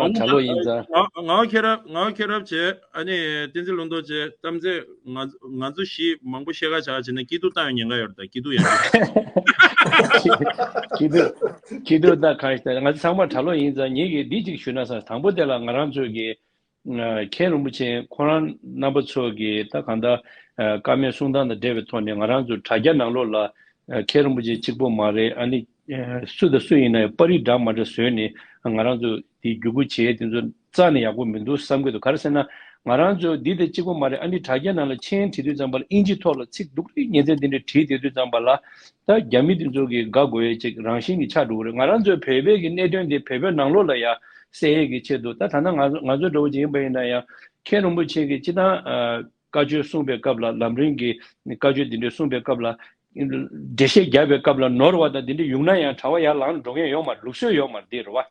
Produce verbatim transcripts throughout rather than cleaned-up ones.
གྲྭ་ལོག་ཡིན་ཙང་། ང་ང་ཁྱེད་རབ་ང་ཁྱེད་རབ་བྱས། ཨ་ནི་བསྟན་འཛིན་ལུང་རྟོགས་བྱས། གཏམ་ཚེ་ང་ང་ཚོ་གཞི་མང་པོ་བཤད་ཁ་བྱ་བྱས་ན་སྐྱིད་སྡུག་བཏང་ཡོང་ཉེན་ཁ་ཡོད་རེད། ད་སྐྱིད་སྡུག་ཡང་སྐྱིད་སྡུག་སྐྱིད་སྡུག་ད་གང་ཞིག་ང་ཚོ་ཚང་མ་གྲྭ་ལོག་ཡིན་ཙང་། ངེད་ཀྱིས་འདི་གཅིག་ཞུ་ན་བསམ། དང་པོ་དེ་ལ་ང་རང་ཚོ་གི་མཁན་རིན་པོ་ཆེ་ཁོ་རང་རྣམ་པ་ཚོ་གི་ད་གང་ལྟར་བཀའ་མོལ་གསུང་སྟངས་དང་འབྲེལ་བའི་ཐོག་ནས། ང་རང་ཚོ་དྲ་རྒྱ་ནང་ལོགས་ལ་མཁན་རིན་པོ་ཆེ་གཅིག་པོ་མ་རེད། ཨ་ནི་སུ་དང་སུ་ཡིན་ན་ཡང་པར་རིས་འདྲ་མ་འདྲ་བཟོས་ནས་ང་རང་ཚོ་དེ་བརྒྱུད་སྐུར་བྱེད་ཡས་དེ་ཚོ་རྩ་ནས་ཡག་པོ་མི་འདུག་བསམ་གྱི་འདུག་ག་རེ་ཟེར་ན། ང་རང་ཚོ་འདི་དང་གཅིག་པོ་མ་རེད། ཨ་ནི་དྲ་རྒྱ་ནང་ལ་མཆན་བྲིས་དུས་ཙམ་པ་ལ་དབྱིན་ཇི་ཐོག་ལ་ཚིག་སྡུག་རུས་ཉིན་མཚན་འདི་འདྲ་བྲིས་དེ་དུས་ཙམ་པ་ལ། ད་རྒྱ་མི་དེ་ཚོ་གི་དགའ་དགོས་ཡས་ཅིག་རང་བཞིན་གྱི་ཆགས་འགྲོ་གི་རེད། ང་རང་ཚོའི་བོད་པའི་གི་གནད་དོན་དེ་བོད་པའི་ནང་ལོགས་ལ་ཡ་གསལ་ཡས་ཀྱི་ཆེད་དུ། ད་ད་ལྟ་ང་ང་ཚོ་འདྲ་བོ་ཅིག་ཡིན་པ་ཡིན་ན་ཡང་། མཁན་རིན་པོ་ཆེ་གི་སྤྱིར་བཏང་ཨ་བཀའ་ཆོས་གསུངས་པའི་སྐབས་ལ། ལམ་རིམ་གྱི་བཀའ་ཆོས་འདི་འདྲ་གསུངས་པའི་སྐབས་ལ། འགྲེལ་བཤད་རྒྱབ་པའི་སྐབས་ལ་ནོར་བ་དང་འདི་འདྲ་ཡོང་ན་ཡང་དྲ་བ་ཡར་ལངས་འགྲོ་མཁན་ཡོད་མ་རེད། ལུགས་སྲོལ་ཡོད་མ་རེད། འདི་རེད་བ།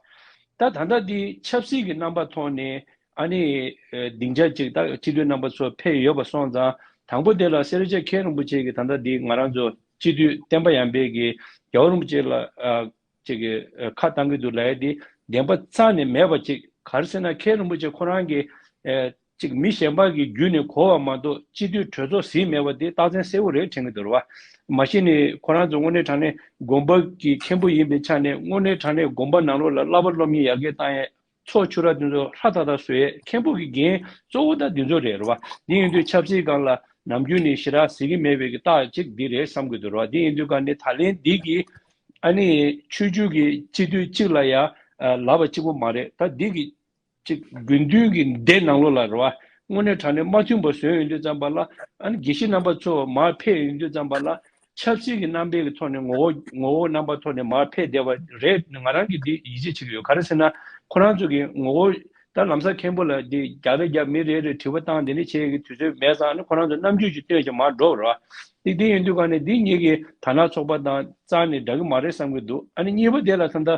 ད་ད་ལྟ་འདི་ཆབ་སྲིད་ཀྱི་རྣམ་པ་ཐོག་ནས་ཨ་ནི་ཨ་སྡིངས་ཆ་ཅིག་ད་སྤྱི་འཐུས་རྣམ་པ་ཚོ་ཕེབས་ཡོད་པ་སོང་ཙང་། དང་པོ་དེ་ལ་སེ་ར་བྱེས་མཁན་རིན་པོ་ཆེ་གིས་ད་ལྟ་འདི་ང་རང་ཚོ་སྤྱི་འཐུས་བསྟན་པ་ཡར་འཕེལ་གྱིས་རྒྱལ་བ་རིན་པོ་ཆེ་ལ་ཨ་ཅིག་གི་ཨ་ཁ་བཏང་གི་འདུག་ལབ་ཡས་འདི་བདེན་པ་རྩ་ནས་མེད་པ་ཅིག་ག་རེ་ཟེར་ན། མཁན་རིན་པོ་ཆེ་ཁོ་རང་གིས་ཨ་ཅིག་མི་གཞན་པ་གི་བརྒྱུད་ནས་གོ་བ་མ་གཏོགས་སྤྱི་འཐུས་གྲོས་ཚོགས་ཟིན་མེད་པ་དེ་རྟགས་མཚན་གསལ་པོ་རེད་དྲན་གྱི་འདུག་རེད་བ། མ་གཞི་ནས་ཁོ་རང་ཚོ་དངོས་གནས་དྲང་གནས་དགོན་པ་གི་མཁན་པོ་ཡིན་པའི་ཆ་ནས། དངོས་གནས་དྲང་གནས་དགོན་པ་ནང་ལོགས་ལ་བསླབ་པ་སློབ་གཉེར་ཡར་རྒྱས་བཏང་ཡས། ཚོགས་ཆུང་ར་དེ་ཚོ་ཧྲ་ཐག་ཐག་བཟོ་ཡས་མཁན་པོ་གི་འགན་གཙོ་བོ་ད་འདི་ཚོ་རེད་རེད་བ། འདི་ཡིན་དུས་ཆབ་སྲིད་སྒང་ལ་ནམ་རྒྱུན་ནས་ཞེ་དྲག་ཟེར་གྱི་མེད་པའི་གི་རྟགས་གཅིག་འདི་རེད་བསམ་གྱི་འདུག་རེད་བ། འདི་ཡིན་དུས་ག་ནས་ད་ལན་འདི་གི་ཨ་ནི་ཆོས་བརྒྱུད་ཀྱི་སྤྱི་འཐུས་གཅིག་ལ་ཡ་ལབ་པ་གཅིག་པོ་མ་རེད། ད་འདི་གི་ཅིག་དགོས་འདུན་གྱི་སྡེ་ནང་ལོགས་ལ་རེད་བ། དངོས་གནས་དྲང་གནས་མ་མཐུན་པ་བཟོས་ཡོང་དུས་ཙམ་པ་ལ། ཨ་ནི་དགེ་བཤེས་རྣམ་པ་ཚོ་མར་ཕེབས་ཡོང་དུས་ཙམ་པ་ལ། ཆབ་སྲིད་ཀྱི་རྣམ་པའི་གི་ཐོག་ནས་ངོ་བོ་ངོ་བོ་རྣམ་པ་ཐོག་ནས་མར་ཕེབས་བསྡད་པ་རེད། ང་རང་གིས་འདི་ཡིད་ཆེས་བྱེད་ཀྱི་ཡོད། ག་རེ་ཟེར་ན། ཁོ་རང་ཚོ་གི་ངོ་བོ། ད་ལམ་སང་མཁན་པོ་ལ་འདི་རྒྱག་རེ་རྒྱབ། མི་རེ་རེ་དྲི་བ་བཏང་། འདི་འདྲ་བྱེད་ཀྱི་དུས་ཚོད་མེད་ཙང་། ཨ་ནི་ཁོ་རང་ཚོ་རྣམ་འགྱུར་ཅིག་སྟོན་བྱས་མར་འགྲོ་བ་རེད་བ། འདི་འདི་ཡིན་དུས་ག་ནས་འདི་གཉིས་ཀྱི་དར་ནག་ཚོགས་པ་དང་རྩ་ནས་འདྲ་གི་མ་རེད་བསམ་གྱི་འདུག་ཨ་ནི་གཉིས་པ་དེ་ལ་ད་ལྟ་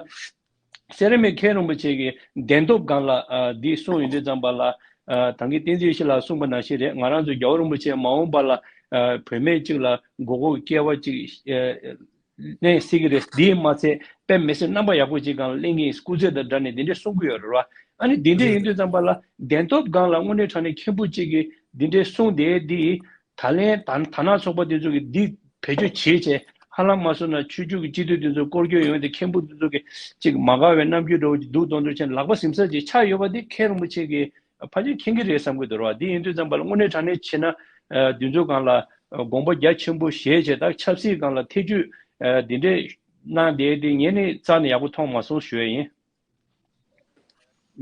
སེ་ར་མི་མཁན་རིན་པོ་ཆེ་གི་བདེན་སྟོབས་སྒང་ལ་ཨ་འདི་གསུངས་ཡོང་དུས་ཙམ་པ་ལ། ཨ་ད་གིན་བསྟན་འཛིན་ཡེ་ཤེས་ལགས་གསུངས་པ་ནང་བཞིན་རེད། ང་རང་ཚོ་རྒྱལ་བ་རིན་པོ་ཆེ་མ་འོངས་པ་ལ་ཨ་བུད་མེད་ཅིག་ལ་མགོ་སྐོར་སྐྱེ་བ་ཅིག་ཨ་གནས་སྲིད་ཀྱི་རེད། འདིས་མ་ཚད་དཔེ་མི་སྲིད་རྣམ་པ་ཡག་པོ་ཅིག་སྒང་ལ་གླེང་གི་ཡིན། སྐུ་ཚེ་དང་སྦྲགས་ནས་འདི་འདྲས་གསུང་གི་ཡོད་རེད་བ། ཨ་ནི་འདི་འདྲས་ཡིན་དུས་ཙམ་པ་ལ་བདེན་སྟོབས་སྒང་ལ་དངོས་གནས་དྲང་གནས་མཁན་པོ་གཅིག་གིས་འདི་འདྲས་གསུངས་བསྡད་འདི། ད་ལན་ད་དར་ནག་ཚོགས་པ་དེ་ཚོ་གིས་འདི་བེད་སྤྱོད་བྱེད་བྱས། ཧ་ལམ་མ་སོང་ན་ཆོས་བརྒྱུད་ཀྱི་སྤྱི་འཐུས་དེ་ཚོ་སྐོར་སྐྱོད་ཡོང་དེ། མཁན་པོ་དེ་ཚོ་གིས་ཅིག་མ་དགའ་བའི་རྣམ་འགྱུར་འདྲ་བོ་ཅིག་འདུག་གཏོང་འདུག་བྱས་ནས་ལག་པ་ཟིན་ས་ཅིག་ཆགས་ཡོད་པ་དེ་མཁན་རིན་པོ་ཆེ་གིས་ཕལ་ཆེར་མཁྱེན་གྱི་རེད་བསམ་གྱི་འདུག་ར་བ། དེ་ཡིན་དུས་ཙམ་པ་ལ་དངོས་གནས་དྲང་གནས་བྱས་ན། ཨ་དེ་ཚོ་སྒང་ལ་དགོངས་པ་རྒྱ་ཆེན་པོ་བཞེས་བྱས། ད་ཆབ་སྲིད་སྒང་ལ་ཐེ་ཇུས་ཨ་དེ་འདྲས་གནང་བསྡད་དེ་ངས་ནི་རྩ་ནས་ཡག་པོ་མཐོང་མ་སོང་ཞུ་ཡ་ཡིན།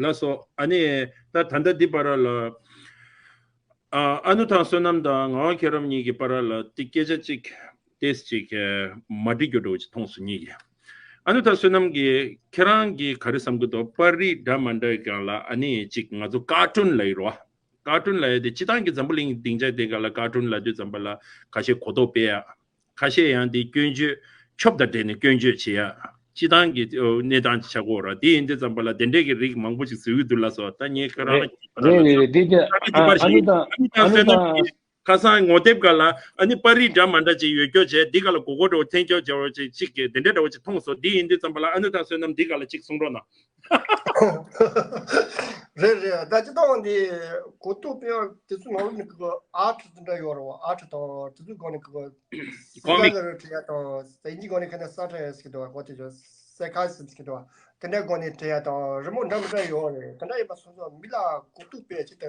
ལགས་སོ། ཨ་ནི་ད་ད་ལྟ་འདི་བར་ལ་ཨ་ཨ་ནུ་ཐང་བསོད་ནམས་དང་ངག་དབང་མཁྱེན་རབ་གཉིས་ཀྱི་བར་ལ་ཏི་སྐད་ཆ་གཅིག་ཏེས་གཅིག་མ་འགྲིག་རྒྱུ་འདྲ་བོ་ཅིག་མཐོང་སོང་ངེད་ཀྱིས། ཨ་ནུ་ཐང་བསོད་ནམས་ཀྱིས་ཁྱེད་རང་གིས་ག་རེ་བསམ་གྱི་འདུག་པར་རིས་འདྲ་མ་འདྲ་གི་སྒང་ལ་ཨ་ནི་གཅིག་ང་ཚོ་ཀར་ཊུན་ལབ་ཡོད་རེད་བ། ཀར་ཊུན་ལབ་ཡ་དེ་སྤྱིར་བཏང་གི་འཛམ་བུ་གླིང་སྡིངས་ཆ་དེ་སྒང་ལ་ཀར་ཊུན་ལབ་དུས་ཙམ་པ་ལ་ཁ་ཤས་གོ་རྟོགས་སྤེལ་ཡ། ཁ་ཤས་ཡང་དེ་སྐྱོན་བརྗོད། ཆོབ་དང་འབྲེལ་ནས་སྐྱོན་བརྗོད་བྱེད་ཡ། སྤྱིར་བཏང་གི་གནས་སྟངས་ཅིག་ཆགས་ཀྱི་ཡོད་རེད། དེ་ཡིན་དུས་ཙམ་པ་ལ་དེ་འདྲས་ཀྱི་རིགས་མང་པོ་ཞིག་བཟོ་གི་འདུག་ལགས་སོ། ད་ངས་ཁྱེད་རང་ལ་རེད་རེད་རེད། དེ་དེ་ཨ་ཨ་ནུ་དང་ཨ་ནུ་དང་བསོད་ནམས་ཀྱིས་ཁ་སང་ངོ་དེབ་སྒང་ལ་ཨ་ནི་པར་རིས་འདྲ་མ་འདྲ་ཅིག་ཡོད་སྐྱོ་བྱས། འདི་སྒང་ལ་མགོ་སྐོར་འདྲ་བོ་འཐེན་སྐྱོ་བྱས་པ་ཅིག་ཅིག་གིས་དེ་འདྲས་འདྲ་བོ་ཅིག་མཐོང་སོང་། དེ་ཡིན་དུས་ཙམ་པ་ལ་ཨ་ནུ་དང་བསོད་ནམས་འདི་སྒང་ལ་ཅིག་གསུང་རོགས་གནང་། རེད་རེད། ད་སྤྱིར་བཏང་འདི་གོ་རྟོགས་སྤེལ་བ་དེ་ཚོའི་ནང་ལ་ནི་ཁོ་ཨར་ཊི་དེ་འདྲ་ཡོད་རེད་བ། ཨར་ཊི་དང་དེ་ཚོའི་སྒང་ནས་ཁོ་གོ་མིག་ལ་རེ་བྲིས་ཡ་དང་། དབྱིན་ཇིའི་སྒང་ནས་ཁ་ན་སཱ་ཊ་ཡར་ཟེར་གྱི་འདུག་བ། གོ་དེ་ཚོ་སེ་ཁ་སི་ཟེར་གྱི་འདུག་བ། དེ་འདྲའི་སྒང་ནས་བྲིས་ཡ་དང་རི་མོ་འདྲ་མི་འདྲ་ཡོད་རེད། དེ་འདྲ་ཡིན་པ་སོང་ཙང་མི་ལ་གོ་རྟོགས་སྤེལ་ཆེད་དུ་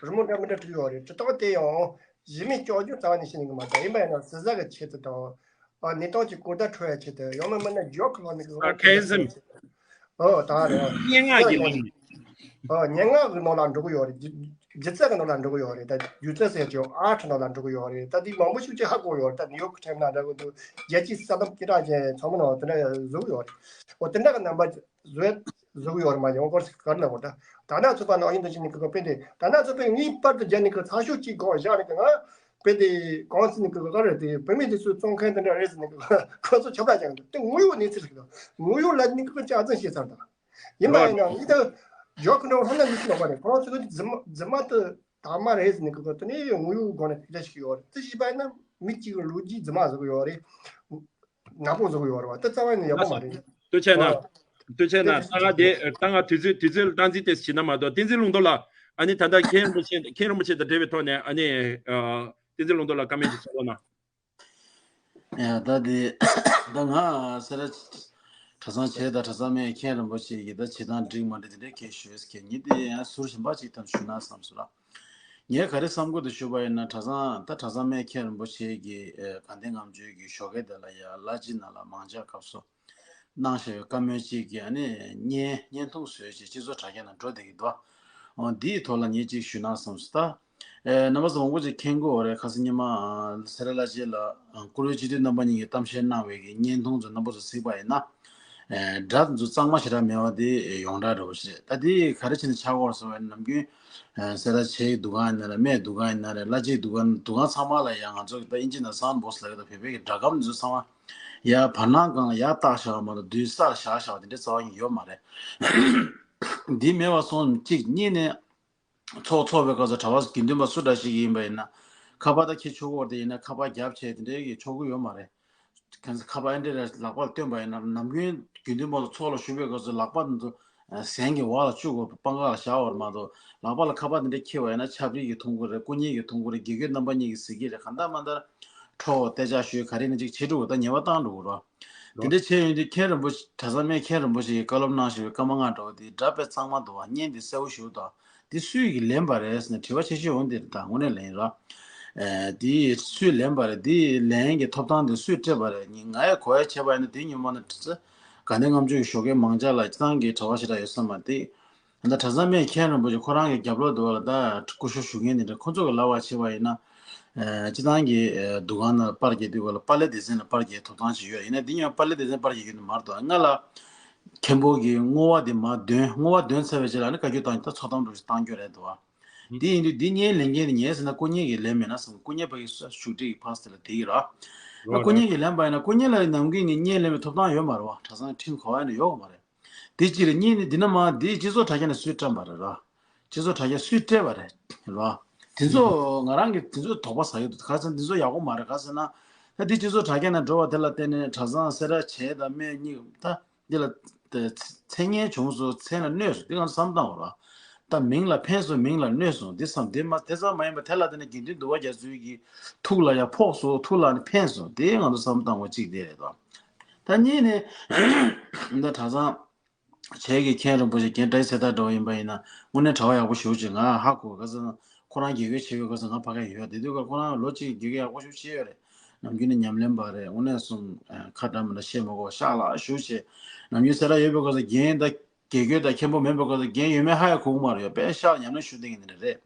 རི་མོ་འདྲ་མི་འདྲ་བྲིས་ཡོད་རེད། བྲིས་སྟངས་དེ་ཡང་གཞི་མེད་སྐྱག་རྫུན་རྩ་བ་ནས་བཤད་ནི་གི་མ་རེད། ཡིན་པ་ཡིན་ན་ཟུར་ཟ་གི་ཆེད་དུ་དང་། ཨ་གནས་སྟངས་ཀྱི་གོ་བརྡ་འཕྲོད་ཡ་ཆེད་དུ། ཡང་མིན་མིན་ན་ཇོག་གི་ལོག་ནས་གི་སར་ཁེ་ཟམ། ཨོ་ད་རེད། སྙན་ངག་གི་ལམ། ཨོ་སྙན་ངག་གི་ནང་ལ་འགྲོ་གི་ཡོད་རེད། སྒྱུ་སྒྱུ་རྩལ་གི་ནང་ལ་འགྲོ་གི་ཡོད་རེད། ད་སྒྱུ་རྩལ་ཟེར་གྱི་ཨར་ཊི་ནང་ལ་འགྲོ་གི་ཡོད་རེད། ད་དེ་མང་པོ་ཞིག་ཅིག་ཧ་གོ་ཡོད་རེད། ད་ནིའུ་ཡོག་ཊའིམ་ནང་འདྲ་གི་འདུག་རྒྱལ་སྤྱིའི་གསར་ལམ་སྐད་གྲགས་ཅན་ཚང་མ་ནང་དེ་འདྲ་བཟོ་གི་ཡོད་རེད། ཨོ་དེ་འདྲ་གི་རྣམ་པ་བཟོས་བཟོ་གི་ཡོད་རེད་མ་གཞི། ཡང་སྐོར་ཞིག་ག་རེ་ལབ་དགོས། ད་དར་ནག་ཚོགས་པ་ནང་བཞིན་དུ་བྱས་ནས་གི་དཔེ་དེ་དར་ནག་ཚོགས་པས་ངའི་པར་དུ་བརྒྱབ་ནས་གི་ཚགས་ཤོག་གཅིག་སྒང་བཞག་ནས་གི། ང་དཔེ་དེ་གང་ཟེར་ནས་གི་ག་རེ་དེ་བུད་མེད་དེ་ཚོའི་བཙོན་མཁན་དེ་འདྲ་རེད་ཟེར་ནས་གི་ཁོ་ཚོ་ཁྱབ་བསྒྲགས་བྱས་ནས་གི། དེ་ངོ་ཡོད་གནས་ཚུལ་ཞིག་དང་། ངོ་ཡོད་ལབ་ནས་གི་སྐྱག་རྫུན་བཤད་ཚར་དང་། ཡིན་པ་ཡིན་ན་ངས་ད་ཇོག་གི་འདྲ་བོ་ཧ་ལམ་མི་ཤེས་ལོག་པ་རེད། ཁོ་རང་ཚོ་གི་རྫུན་མ་རྫུན་མ་དེ་དར་མ་རེད་ཟེར་ནས་གི་དེ་ནས་ངོ་ཡོད་སྒང་ནས་སྐད་ཆ་བཤད་ཀྱི་ཡོད་རེད། དེ་བྱས་པ་ཡིན་ན་མི་གཅིག་གི་ལོ་རྒྱུས་རྫུན་མ་བཟོ་གི་ཡོད་རེད། ནག་པོ་བཟོ་གི་ཡོད་རེད་བ། དེ་རྩ་བ་ནས་ཡག་པོ་མ་རེད། ལྟོས་ཆ་ན། ཨ། ཐུགས་རྗེ་གནང་། ད་ང་དེ་ད་ང་དུས་ཚོད་དུས་ཚོད་ལ་སྟངས་འཛིན་ཏོག་ཙམ་བྱེད་ན་མ་གཏོགས། བསྟན་འཛིན་ལུང་རྟོགས་ལགས། ཨ་ནི་ད་ལྟ་མཁན་རིན་པོ་ཆེ་མཁན་རིན་པོ་ཆེ་དང་འབྲེལ་བའི་ཐོག་ནས། ཨ་ནི་ཨ་བསྟན་འཛིན་ལུང་རྟོགས་ལགས་བཀའ་མོལ་ཅིག་གསུང་རོགས་གནང་། ཡ། ད་དེ་ད་ང་སེ་ར་གྲྭ་ཚང་བྱས་དང་གྲྭ་ཚང་མེད་མཁན་རིན་པོ་ཆེ་གི་ད་བྱེད་སྟངས་འགྲིག་མ་འགྲིག་དེ་འདྲའི་སྐད་ཤོད་མཁན་ཉིད་དེ་ཡང་ཟུར་གཞན་པ་ཅིག་ཐམས་ཞུ་ན་བསམ་སོང་ལ། ངས་ག་རེ་བསམ་གྱི་འདུག་ཞུས་པ་ཡིན་ན། གྲྭ་ཚང་ད་གྲྭ་ཚང་མེད་མཁན་རིན་པོ་ཆེ་གི་ཨ་དགའ་ལྡན་ལྔ་མཆོད་ཀྱི་ཞོགས་ཀས་དེ་ལ་ཡ་བླ་སྤྱི་ནང་ལ་མང་ཇག་སྐབས་སུ་གནང་བཞག་པའི་བཀའ་མོལ་གཅིག་གི་ཨ་ནི་བརྙན་བརྙན་ཐུང་བཟོས་བྱས་སྤྱི་ཚོགས་དྲ་རྒྱ་ནང་འགྲོ་བསྡད་ཀྱི་འདུག་འོ་འདིའི་ཐོག་ལ་ངས་གཅིག་ཞུས་ན་བསམ་སོང་། ད་ཨེ་རྣམ་པ་ཚོ་མང་པོ་ཅིག་མཁྱེན་གྱི་ཡོད་རེད། ཁ་སང་ཉི་མ་ཨ་སེ་ར་བླ་སྤྱི་ལ་ཨ་བཀུར་འོས་སྤྱི་འཐུས་རྣམ་པ་གཉིས་ཀྱིས་གཏམ་བཤད་གནང་བའི་གི་བརྙན་ཐུང་ཚོ་རྣམ་པ་ཚོ་གཟིགས་པ་ཡིན་ན། ཨེ་སྒྲ་ཚོ་གཙང་མ་ཞེ་དྲག་མེད་པ་དེ་ཡོངས་གྲགས་འདྲ་པོ་ཞིག་རེད། ད་དེ་ག་རེ་བྱས་ནས་ཆགས་ཀྱི་ཡོད་རེད་ཟེར་བ་ཡིན་ན། ནམ་རྒྱུན་ཨ་སེ་ར་བྱེས་ཀྱི་འདུ་ཁང་ཡིན་ན་རེད། སྨད་འདུ་ཁང་ཡིན་ན་རེད། བླ་སྤྱིའི་འདུ་ཁང་འདུ་ཁང་ཚང་མ་ལ་ཡང་ང་ཚོ་གི་ད་ཨིན་ཇི་ནང་སའུན་ཌི་བོག་སི་ལབ་ཀྱི་འདུག་བོད་པའི་གི་སྒྲ་སྒམ་འདི་ཚོ་ཚང་མ་ཡར་བར་སྣང་སྒང་ལ་ཡར་བཏགས་བཞག་པ་མ་གཏོགས་མདུན་སར་བཞག་བཞག་པ་དེ་འདྲའི་རྩ་བ་ཉིད་ཡོད་མ་རེད། འདི་མེད་པ་སོང་གཅིག། གཉིས་ནས་ཚོགས་འཚོགས་པའི་སྐབས་སུ་གྲྭ་པ་དགེ་འདུན་པ་སུ་འདྲ་ཞིག་ཡིན་པ་ཡིན་ན་ཁ་པར་ད་འཁྱེར་ཆོག་གི་ཡོད་རེད། དེ་ཡིན་ན་ཁ་པར་རྒྱབ་བྱས་དེ་འདྲའི་གི་ཆོག་གི་ཡོད་མ་རེད། གང་ཟག་ཁ་པར་ཨེ་འདྲ་རེ་ལག་པ་ལ་སྟོན་པ་ཡིན་ན། ནམ་རྒྱུན་དགེ་འདུན་པ་ཚོ་ཚོགས་ལ་ཞུགས་པའི་སྐབས་སུ་ལག་པ་འདི་ཚོ་ཨ་ཟན་གྱི་འོག་ལ་བཅུག་དགོས། པང་ཁ་ལ་བཞག་པ་མ་གཏོགས་ལག་པ་ལ་ཁ་པར་འདི་འདྲ་འཁྱེར་བ་ཡིན་ན་ཆབ་རིལ་གྱིས་འཐུང་གི་རེད། སྐུ་མཉེལ་གྱིས་འཐུང་གི་རེད། དགེ་བསྐོས་རྣམ་པ་གཉིས་ཀྱིས་གཟིགས་ཀྱི་རེད། གང་ལྟར་མ་ལྟར་འཕྲོ་བར་སྐད་ཆ་ཤོད་ག་རེ་ཡིན་ན་ཅིག་བྱེད་འགྲོ་གི། ད་ཉེས་པ་བཏང་འགྲོ་གི་རེད། དེ་འདྲ་བྱས་ཡོང་དུས་མཁན་རིན་པོ་ཆེ་གྲྭ་ཚང་མའི་མཁན་རིན་པོ་ཆེ་གིས་བཀའ་སློབ་གནང་བཞིན་པའི་བཀའ་མ་ལྔ་འདྲ་བོ་དེ་སྒྲ་དཔེ་གཙང་མ་འདུག་བ། བརྙན་དེ་གསལ་པོ་ཞེ་པོ་འདུག་འདི་སུས་ཀྱིས་ལེན་པ་རེད་ཟེར་ནས་དྲི་བ་ཆེ་ཤོས་འོང་དེ་རེད། ད་དངོས་གནས་ལན་ར། ཨེ་འདི་སུས་ལེན་པ་རེད། འདི་ལན་གྱི་ཐོབ་ཐང་དེ་སུས་སྤྲད་པ་རེད། ང་ཡང་གོ་ཡ་བྱས་པ་ཡིན་ན་དེ་ཉིན་མོ་ན་དགའ་ལྡན་ལྔ་མཆོད་ཀྱི་ཞོགས་ཀས་མང་ཇག་ལ་སྤྱི་བཏང་གི་གྲྭ་པ་ཞེ་དྲག་ཡོད་ས་མ་རེད། ད་གྲྭ་ཚང་མའི་མཁན་རིན་པོ་ཆེ་ཁོ་རང་གི་རྒྱབ་ལོགས་འདུག་ལ་ད་སྐུ་ཞབས་ཞུ་མཁན་དེ་འདྲ་ཁོ་ཚོ་གི་ལབ་པ་བྱས་པ་ཡིན་ན། ཨེ་སྤྱི་བཏང་གི་ཨེ་འདུ་ཁང་ནང་པར་རྒྱག་དུས་སྐབས་ལ་པཱ་ལེ་སྡེ་ཚན་ལ་པར་རྒྱག་ཐོབ་ཐང་ཞིག་ཡོད། ཡིན་ན་འདི་ཉིད་པཱ་ལེ་སྡེ་ཚན་པར་རྒྱག་རྒྱུ་ནི་མ་གཏོགས་སྔ་ལ་མཁན་པོ་གི་བསྔོ་བ་དེ་མར་འདོན། བསྔོ་བ་འདོན་ཚར་བའི་རྗེས་ལ་ནི་བཀའ་བཀྱོན་བཏང་ད་ཚོགས་གཏམ་འདྲ་ཞིག་བཏང་རྒྱུ་རེད་འདུག་བ། འདི་ཡིན་དུས་འདི་བརྙན་ལེན་མཁན་དེ་ངས་ཟེར་ན་སྐུ་ཉིད་ཀྱིས་ལེན་མེད་ན་བསམ། སྐུ་ཉིད་ཕ་གི་བཞུགས་ཁྲི་གི་ཕ་སི་དེ་ལ་དེ་གི་ར། སྐུ་ཉིད་ཀྱིས་ལེན་པ་ཡིན་ན་སྐུ་ཉིད་ལ་ནམ་རྒྱུན་ནས་བརྙན་ལེན་པའི་ཐོབ་ཐང་ཡོད་མ་རེད་བ། གྲྭ་ཚང་ཁྲིམས་ག་བ་ཡིན་ན་ཡོད་གི་མ་རེད། དེ་གཅིག་རེད། གཉིས་ནི་འདི་ན་མ་འདི་སྤྱི་ཚོགས་དྲ་རྒྱ་ནས་སུས་བཀྲམ་པ་རེད་ར། སྤྱི་ཚོགས་དྲ་རྒྱ་སུས་སྤྲད་པ་རེད་ར། དེ་ཚོ་ང་རང་གིས་དེ་ཚོ་དོགས་པ་ཟ་གི་འདུག་ག་ཟེར་ན་འདི་ཚོ་ཡག་པོ་མ་རེད། ག་ཟེར་ན་ད་འདི་སྤྱི་ཚོགས་དྲ་རྒྱ་ནས་འགྲོ་བ་དེ་ལ་བརྟེན་ནས་གྲྭ་ཚང་སེ་ར་བྱེས་དང་སྨད་གཉིས་ད་འདི་ལ་མཚན་སྙན་བྱུང་སོང་། མཚན་ལ་གནོད་སོང་། འདི་ང་ཚོ་བསམ་བཏང་བ་ར། ད་མིང་ལ་ཕན་སོང་མིང་ལ་གནོད་སོང་འདི་བསམ། དེ་མ་དེ་ཙམ་མ་ཡིན་པ་དེ་ལ་བརྟེན་ནས་དགེ་འདུན་འདུལ་བ་རྒྱ་མཚོའི་གི་ཐུགས་ལ་ཡང་ཕོག་སོང་། ཐུགས་ལ་ནི་ཕན་སོང་། དེ་ང་ཚོ་བསམ་བཏང་བ་གཅིག་དེ་རེད་དོ། ད་གཉིས་ནི་ད་གྲྭ་ཚང་བྱས་ཀྱི་མཁན་རིན་པོ་ཆེ་རྒན་བཀྲ་ཤིས་ཚེ་ཐར་འདྲ་བོ་ཡིན་པ་ཡིན་ན་དངོས་གནས་གྲྭ་པ་ཡག་པོ་ཞེ་པོ་ཅིག་ང་ཧ་གོ། ག་ཟེར་ན་ཁོ་རང་དགེ་བསྐོས་བྱེད་པའི་སྐབས་སུ་ང་ཕ་ག་ཡོད། དེ་དུས་ཀ་ཁོ་རང་ལོ་གཅིག་དགེ་བསྐོས་ཡག་པོ་ཞེ་པོ་བྱས་ཡོད་རེད། ནམ་རྒྱུན་ནས་ཉམས་ལེན་པ་རེད། དངོས་གནས་སོང་ཁ་འདྲ་མི་འདྲ་བཤད་མ་དགོས་ཤག་ལགས་ཞུ་བྱས། ནམ་རྒྱུན་སེ་ར་ཡོད་པའི་སྐབས་སུ་རྒན་ད་དགེ་བསྐོས་དང་མཁན་པོ་མིན་པའི་སྐབས་སུ་རྒན་ཡོད་མེད་ཧ་ཡང་གོ་གི་མ་རེད། ཡོད་པས་ཤག་ཉམས་ལེན་ཞུ་བསྡད་མཁན་དེ་འདྲ་རེད།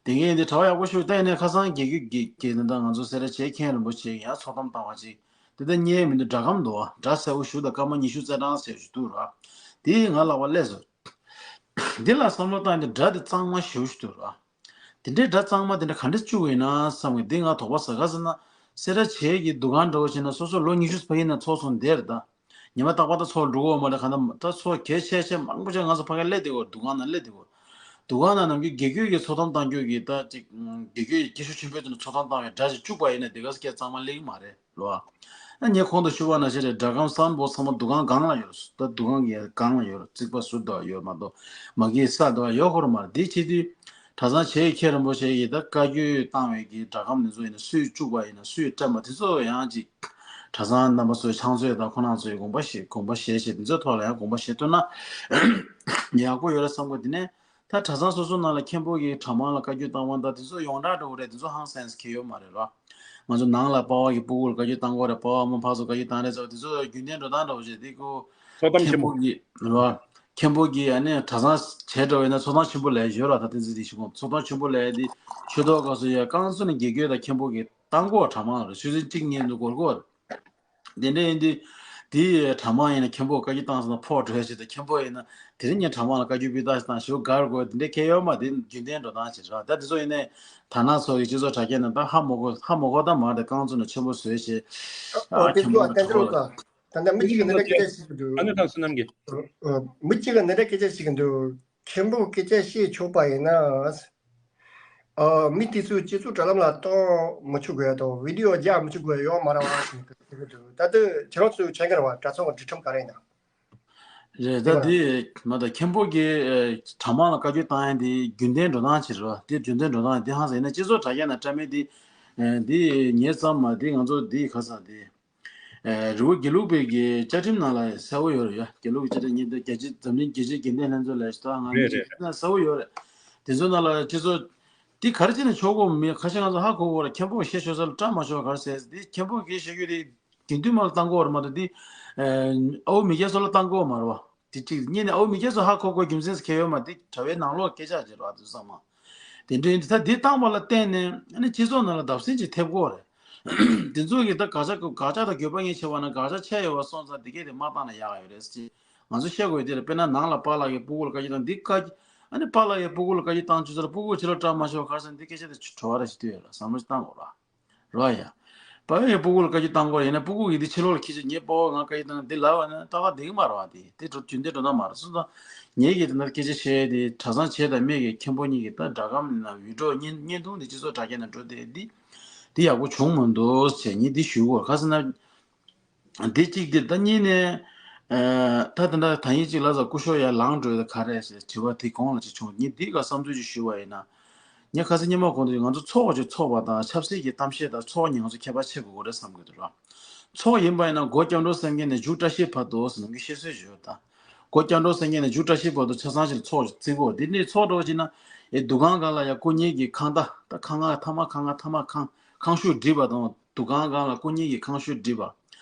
དེ་གས་འདི་གྲྭ་པ་ཡག་པོ་ཞིག་བལྟས་ནས་ཁ་སང་དགེ་བསྐོས་དགེ་དགེ་འདུན་དང་ང་ཚོ་སེ་ར་བྱེས་མཁན་རིན་པོ་ཆེ་ཡང་ཚོགས་གཏམ་བཏང་བ་ཅིག་དེ་ལྟར་བརྙན་མི་འདུག་སྒྲ་སྒམ་འདུག་བ། སྒྲ་གསལ་པོ་ཞིག་དང་སྐར་མ་ཉི་ཤུ་རྩ་གྲངས་ཟེར་ཞིག་འདུག་ར། དེ་ང་ལག་པ་སླེབས་སོང་། འདི་ལ་བསམ་བློ་བཏང་སྟེ་སྒྲ་དེ་གཙང་མ་ཞེ་པོ་ཞིག་འདུག་ར། དེ་འདྲའི་སྒྲ་གཙང་མ་དེ་འདྲ་ག་འདྲ་བཅུག་ཡིན་ན་བསམ་གི། འདི་ང་དོགས་པ་ཟ། ག་ཟེར་ན་སེ་ར་བྱེས་ཀྱི་འདུ་ཁང་འདྲ་བོ་བྱས་ན་སོ་སོ་ལོ་ཉི་ཤུ་ཕ་གི་ནས་ཚོགས་སོང་བསྡད་རེད་ད། ཉི་མ་རྟག་པར་ད་ཚོགས་འགྲོ་གི་ཡོད་མ་རེད། ག་ད་ད་ཚོགས་གལ་ཆེ་ཆེ་མང་པོ་ཅིག་ང་ཚོ་ཕ་གིར་སླེབས་བསྡད་ཡོད། འདུ་ཁང་ནང་སླེབས་བསྡད་ཡོད། འདུ་ཁང་ནང་ནམ་རྒྱུན་དགེ་བསྐོས་ཀྱིས་ཚོགས་གཏམ་བཏང་རྒྱུ་གི་ད་ཅིག་དགེ་བསྐོས་སྐྱེས་ཤོག་ཆེན་པོའི་དུས་ནས་ཚོགས་གཏམ་བཏང་བའི་སྒྲ་ཅིག་བཅུག་པ་ཡིན་ན་དེ་ག་སྐད་གཙང་མ་སླེབས་ཀྱི་མ་རེད་ལོ། ཨ་ངས་གོང་དུ་ཞུས་པ་ནང་བཞིན་རེད། སྒྲ་སྒམ་སའུན་ཌི་བོག་སི་ཚང་མ་འདུ་ཁང་སྒང་ལ་ཡོད་རེད། ད་འདུ་ཁང་གི་སྒང་ལ་ཡོད་རེད། རྩིག་པ་ཟུར་དུ་ཡོད་མ་གཏོགས་མ་གིའི་ས་དུ་ཡོད་ཁོ་ར་མ་རེད། དེ་བྱེད་དུས་གྲྭ་ཚང་བྱེས་མཁན་རིན་པོ་ཆེ་ཡིས་ད་བཀའ་བཀྱོན་བཏང་བའི་གི་སྒྲ་སྒམ་དེ་ཚོ་ཡིན་ན་སུས་བཅུག་པ་ཡིན་ན་སུས་བཀྲམ་པ་དེ་ཚོ་ཡང་ཅིག་གྲྭ་ཚང་རྣམ་པ་ཚོས་ཕྱག་མཛོད་དང་ཁོང་རྣམ་ཚོས་དགོངས་པ་བཞེས། དགོངས་པ་བཞེས་བྱས་དེ་ཚོའི་ཐོག་ལ་ཡང་དགོངས་པ་བཞེས་ཐུབ་ན་ཡག་པོ་ཡོད་རེད་བསམ་གི། དེ་ནས་ད་གྲྭ་ཚང་སོ་སོ་ནང་ལ་མཁན་པོ་གིས་གྲྭ་མང་ལ་བཀའ་བཀྱོན་བཏང་བ་དང་དེ་ཚོ་ཡོངས་གྲགས་འདྲ་བོ་རེད། དེ་ཚོ་ཧང་སངས་ཁེལ་ཡོད་མ་རེད་ར། ང་ཚོ་ནང་ལ་པ་ཕ་གིས་སྤུ་གུ་ལ་བཀའ་བཀྱོན་བཏང་གི་ཡོད་རེད། པ་ཕ་མ་ཕར་ཚུར་བཀའ་བཀྱོན་བཏང་རེད་ཟེར་བ་དེ་ཚོ་རྒྱུན་ལྡན་འགྲོ་སྟངས་འདྲ་བོ་ཞིག་རེད། དེ་ཁོ་ཚོགས་གཏམ་ཆེན་པོ་མཁན་པོ་གིས་ར། མཁན་པོ་གིས་ཨ་ནི་གྲྭ་ཚང་བྱས་འགྲོ་བས་ན་ཚོགས་གཏམ་ཆེན་པོ་ལས་ཡོད་ར། ད་བསྟན་འཛིན་བདེ་སྐྱིད་ཁོང་ཚོགས་གཏམ་ཆེན་པོ་ལས་དེ་ཆོས་ཐོག་སྐབས་སུ་ཡ་རྐང་ཚུགས་ནས་དགེ་བསྐོས་དང་མཁན་པོ་གིས་བཏང་གོ། གྲྭ་མང་རེད། ཆུ་ཚོད་གཅིག་གཉིས་འདུག་འགོར་གོ། དེ་འདྲ་ཡིན་དུས་དེ་གྲྭ་མང་ཡིན་ན་མཁན་པོ་བཀའ་བཀྱོན་བཏང་སོང་ན་ཕོག་འགྲོ་ཡ་ཞིག་དང་། མཁན་པོ་ཡིན་ན་དེ་རིང་ངས་གྲྭ་མང་ལ་བཀའ་བཀྱོན་སྤུས་དག་ཞིག་བཏང་ཞེ་པོ་དགའ་དགོས། དེ་འདྲ་ཁེལ་ཡོད་མ། དེ་རྒྱུན་ལྡན་འགྲོ་སྟངས་ཤིག་རེད། ད་དེ་ཚོ་ཡིན་ནའི་དར་ནག་ཚོ་གི་སྤྱི་ཚོགས་དྲ་རྒྱ་ནང་ད་ཧ་མ་གོ། ཧ་མ་གོ་ད་མ་རེད། རྐང་བཙུགས་ནས་ཆེན་པོ་བཟོས་བྱས། ཨ་ཨ་དེ་མཁན་ཚོ་པོ་ཨ་གི་དེ་གྲྭ་ཚོ་པ་ལ། ད་ད་མི་གཅིག་གིས་འདི་འདྲ་སྐད་ཆ་བཤད་ཀྱི་འདུག་ཨ་ནི་ཐང་བསོད་ནམས་ཀྱིས། ཨ་མི་གཅིག་གིས་འདི་འདྲ་སྐད་ཆ་བཤད་ཀྱི་འདུག་མཁན་པོ་སྐད་ཆ་བཤད་ཆོག་པ་ཡིན་ན། ཨ་མི་དེ་ཚོས་སྤྱི་ཚོགས་དྲ་ལམ་ལ་གཏོང་མི་ཆོག་དགོས་དང་བི་ཌི་ཡོ་རྒྱག་མི་ཆོག་དགོས་ཡོད་མ་རེད་བ་ཞེས་ཟེར་གྱི་འདུག་ད་ལྟ་ཁྱེད་རང་ཚོས་མཁྱེན་གྱི་རེད་བ། གྲྭ་ཚང་གི་སྒྲིག་ཁྲིམས་ག་རེ་ཡིན་ན། རེད། ད་དེ་མ་ད་མཁན་པོ་གི་གྲྭ་མང་ལ་བཀའ་བཀྱོན་བཏང་ཡ་དེ་རྒྱུན་ལྡན་འགྲོ་སྟངས་ཅིག་རེད་བ། དེ་རྒྱུན་ལྡན་འགྲོ་སྟངས་དེ་ཧང་སང་ཡིན་ན་སྤྱི་ཚོགས་དྲ་རྒྱ་ནང་བཀྲམ་མེད་དེ་དེ་ཉེ་ཙམ་མ་དེ་ང་ཚོ་དེ་ག་ས་དེ། རི་བོ་དགེ་ལུགས་པའི་གི་བཅའ་ཁྲིམས་ནང་ལ་གསལ་བོ་ཡོད་རེད་ཡ། དགེ་ལུགས་ཀྱི་བཅའ་ཁྲིམས་ཉིན་དེ་རྒྱལ་སྤྱི་འཛམ་གླིང་རྒྱལ་སྤྱིའི་དགེ་ལྡན་ལྷན་ཚོགས་ལ་ཞིག་ད་ང་རེད་ཚོ་རེད། ཁྱེད་ཚོ་གསལ་བོ་ཡོད་རེད། དེ་ཚོ་ནང་ལ་སྤྱི་ཚོགས་དེ་ག་རེ་བྱས་ནས་ཆོག་གོ་མི་ཁ་ཤས་ང་ཚོ་ཧ་གོ་གོ་རེད། མཁན་པོ་བཤད་ཆོག་ས་ལ་བཀྲ་མ་ཆོག་ག་རེ་ཟེར་དེ་མཁན་པོ་གིས་བཤད་རྒྱུ་དེ་དགེ་འདུན་མ་ལ་བཏང་གོ་རེད་མ་གཏོགས་དེ་ཨ་བོ་མི་སྐྱ་ཚོ་ལ་བཏང་གོ་མ་རེད་བ། དེ་གཅིག་གཉིས་ནས་ཨ་བོ་མི་སྐྱ་ཚོ་ཧ་གོ་གོ་རྒྱུ་མཚན་ཁེལ་ཡོད་མ་དེ་དྲ་བའི་ནང་ལོགས་སྐད་ཆ་བྱེད་རོགས་དུ་ཚང་མ། དེ་འདྲའི་ད་འདི་བཏང་བ་ལ་བརྟེན་ནས་ཨ་ནི་སྤྱི་ཚོགས་ནང་ལ་བརྡབ་གསིག་ཅིག་ཐེབས་ཀྱི་ཡོད་རེད། དེ་ཚོ་གི་ད་དགག་བྱ་དགག་བྱ་དང་དགོས་པ་ངས་ཆེ་བ་ན་དགག་བྱ་ཆེ་ཡོད་པ་སོང་ཙང་དེ་གས་དེ་མ་བཏང་ན་ཡག་ཡོད་རེད་ཟེར། ང་ཚོ་བཤད་དགོས་དེ་རེད། དཔེར་ན་ནང་ལ་པཱ་ལགས་ཀྱིས་སྤུ་གུ་ལ་བཀའ་བཀྱོན་བཏང་འདི་བཀའ་ཨ་ནི་པཱ་ལགས་ཀྱིས་སྤུ་གུ་ལ་བཀའ་བཀྱོན་བཏང་བཅུག་ཚར་སྤུ་གུ་ཕྱི་ལོགས་བཀྲ་མ་ཤོག་གར་སོང་འདི་སྐད་ཆ་དེ་བྲོ་བ་ར་ཞིག་ལྟོས་ཡོད་ལ་བསམ་བློ་ཞིག་བཏང་དགོས་ར། རོ་ཡ། པ་ཡོད་སྤུ་གུ་ལ་བཀའ་བཀྱོན་བཏང་དགོས་ཡིན་ན་སྤུ་གུ་ཡིན་དེ་ཕྱི་ལོགས་ལ་ཁྱི་ཆོ་ངའི་སྤོ་བོ་ང་བཀའ་བཀྱོན་བཏང་འདི་ལབ་པ་ན་ཏག་ཏག་འདེགས་མ་རེད་བ། དེ་དེ་འགྲོ་རྒྱུན་ལྡན་འགྲོ་སྟངས་མ་རེད། སོང་ཙང་ངེད་ཀྱིས་དེ་ན་སྐད་ཆ་བཤད་དེ་གྲྭ་ཚང་བྱས་དང་མེད་ཀྱི་མཁན་པོ་གཉིས་ཀྱིས་ད་སྒྲ་སྒམ་ནང་བི་ཌི་ཡོ་བརྙན་བརྙན་ཐུང་དེ་སྤྱི་ཚོགས་དྲ་རྒྱ་ནང་འགྲོ་དེ་འདི་འདི་ཡག་པོ་བྱུང་མི་འདུག་ཟེར་ངས་འདི་ཞུ་དགོས་ག་ཟེར་ན། འདི་གཅིག་འདི་ད་གཉིས་ནས། ད་དེ་འདྲ་ད་ཡིན་གཅིག་ལ་ཟ་སྐུ་ཞོགས་ཡར་ལངས་འགྲོ་ཡ་ད་ག་རེད་ཟེར་དྲི་བ་དེ་གོང་ལ་ཅིག་བྱུང་། ངས་འདི་ག་བསམ་ཚུལ་ཅིག་ཞུ་བ་ཡིན་ན། ངས་ཁ་སང་ཉི་མ་གོང་དུ་ང་ཚོ་ཚོགས་ཀྱི་ཚོགས་པ་དང་ཆབ་སྲིད་ཀྱི་གཏམ་བཤད་དང་ཚོགས་གཉིས་ང་ཚོ་ཁྱད་པར་ཕྱེ་དགོས་ཀྱི་རེད་བསམ་གྱི་འདུག་ར། ཚོགས་ཡིན་པ་ཡིན་ན་སྒོ་སྐྱབས་འགྲོ་སེམས་བསྐྱེད་ནས་མཇུག་བཀྲ་ཤིས་བར་དུ་ཟེར་ནམ་རྒྱུན་བཤད་སྲོལ་ཞིག་ཡོད་ད། སྒོ་སྐྱབས་འགྲོ་སེམས་བསྐྱེད་ནས་མཇུག་བཀྲ་ཤིས་བར་དུ་ཆ་ཚང་ཞིག་ཚོགས་ཅིག་བརྩི་དགོས། འདི་ནས་ཚོགས་འགྲོ་བ་ཅིག་ན་ཨེ་འདུ་ཁང་སྒང་ལ་ཡ་སྐུ་ཉིད་ཀྱི་ཁང་ད་ད་ཁང་ང་ཐ་མ་ཁང་ང་ཐ་མ་ཁང་ཁང་ཤུགས་སྒྲིབ་པ་དང་འདུ་ཁང་སྒང་ལ་སྐུ་ཉིད་ཀྱི་ཁང་ཤུགས་སྒྲིབ་པ།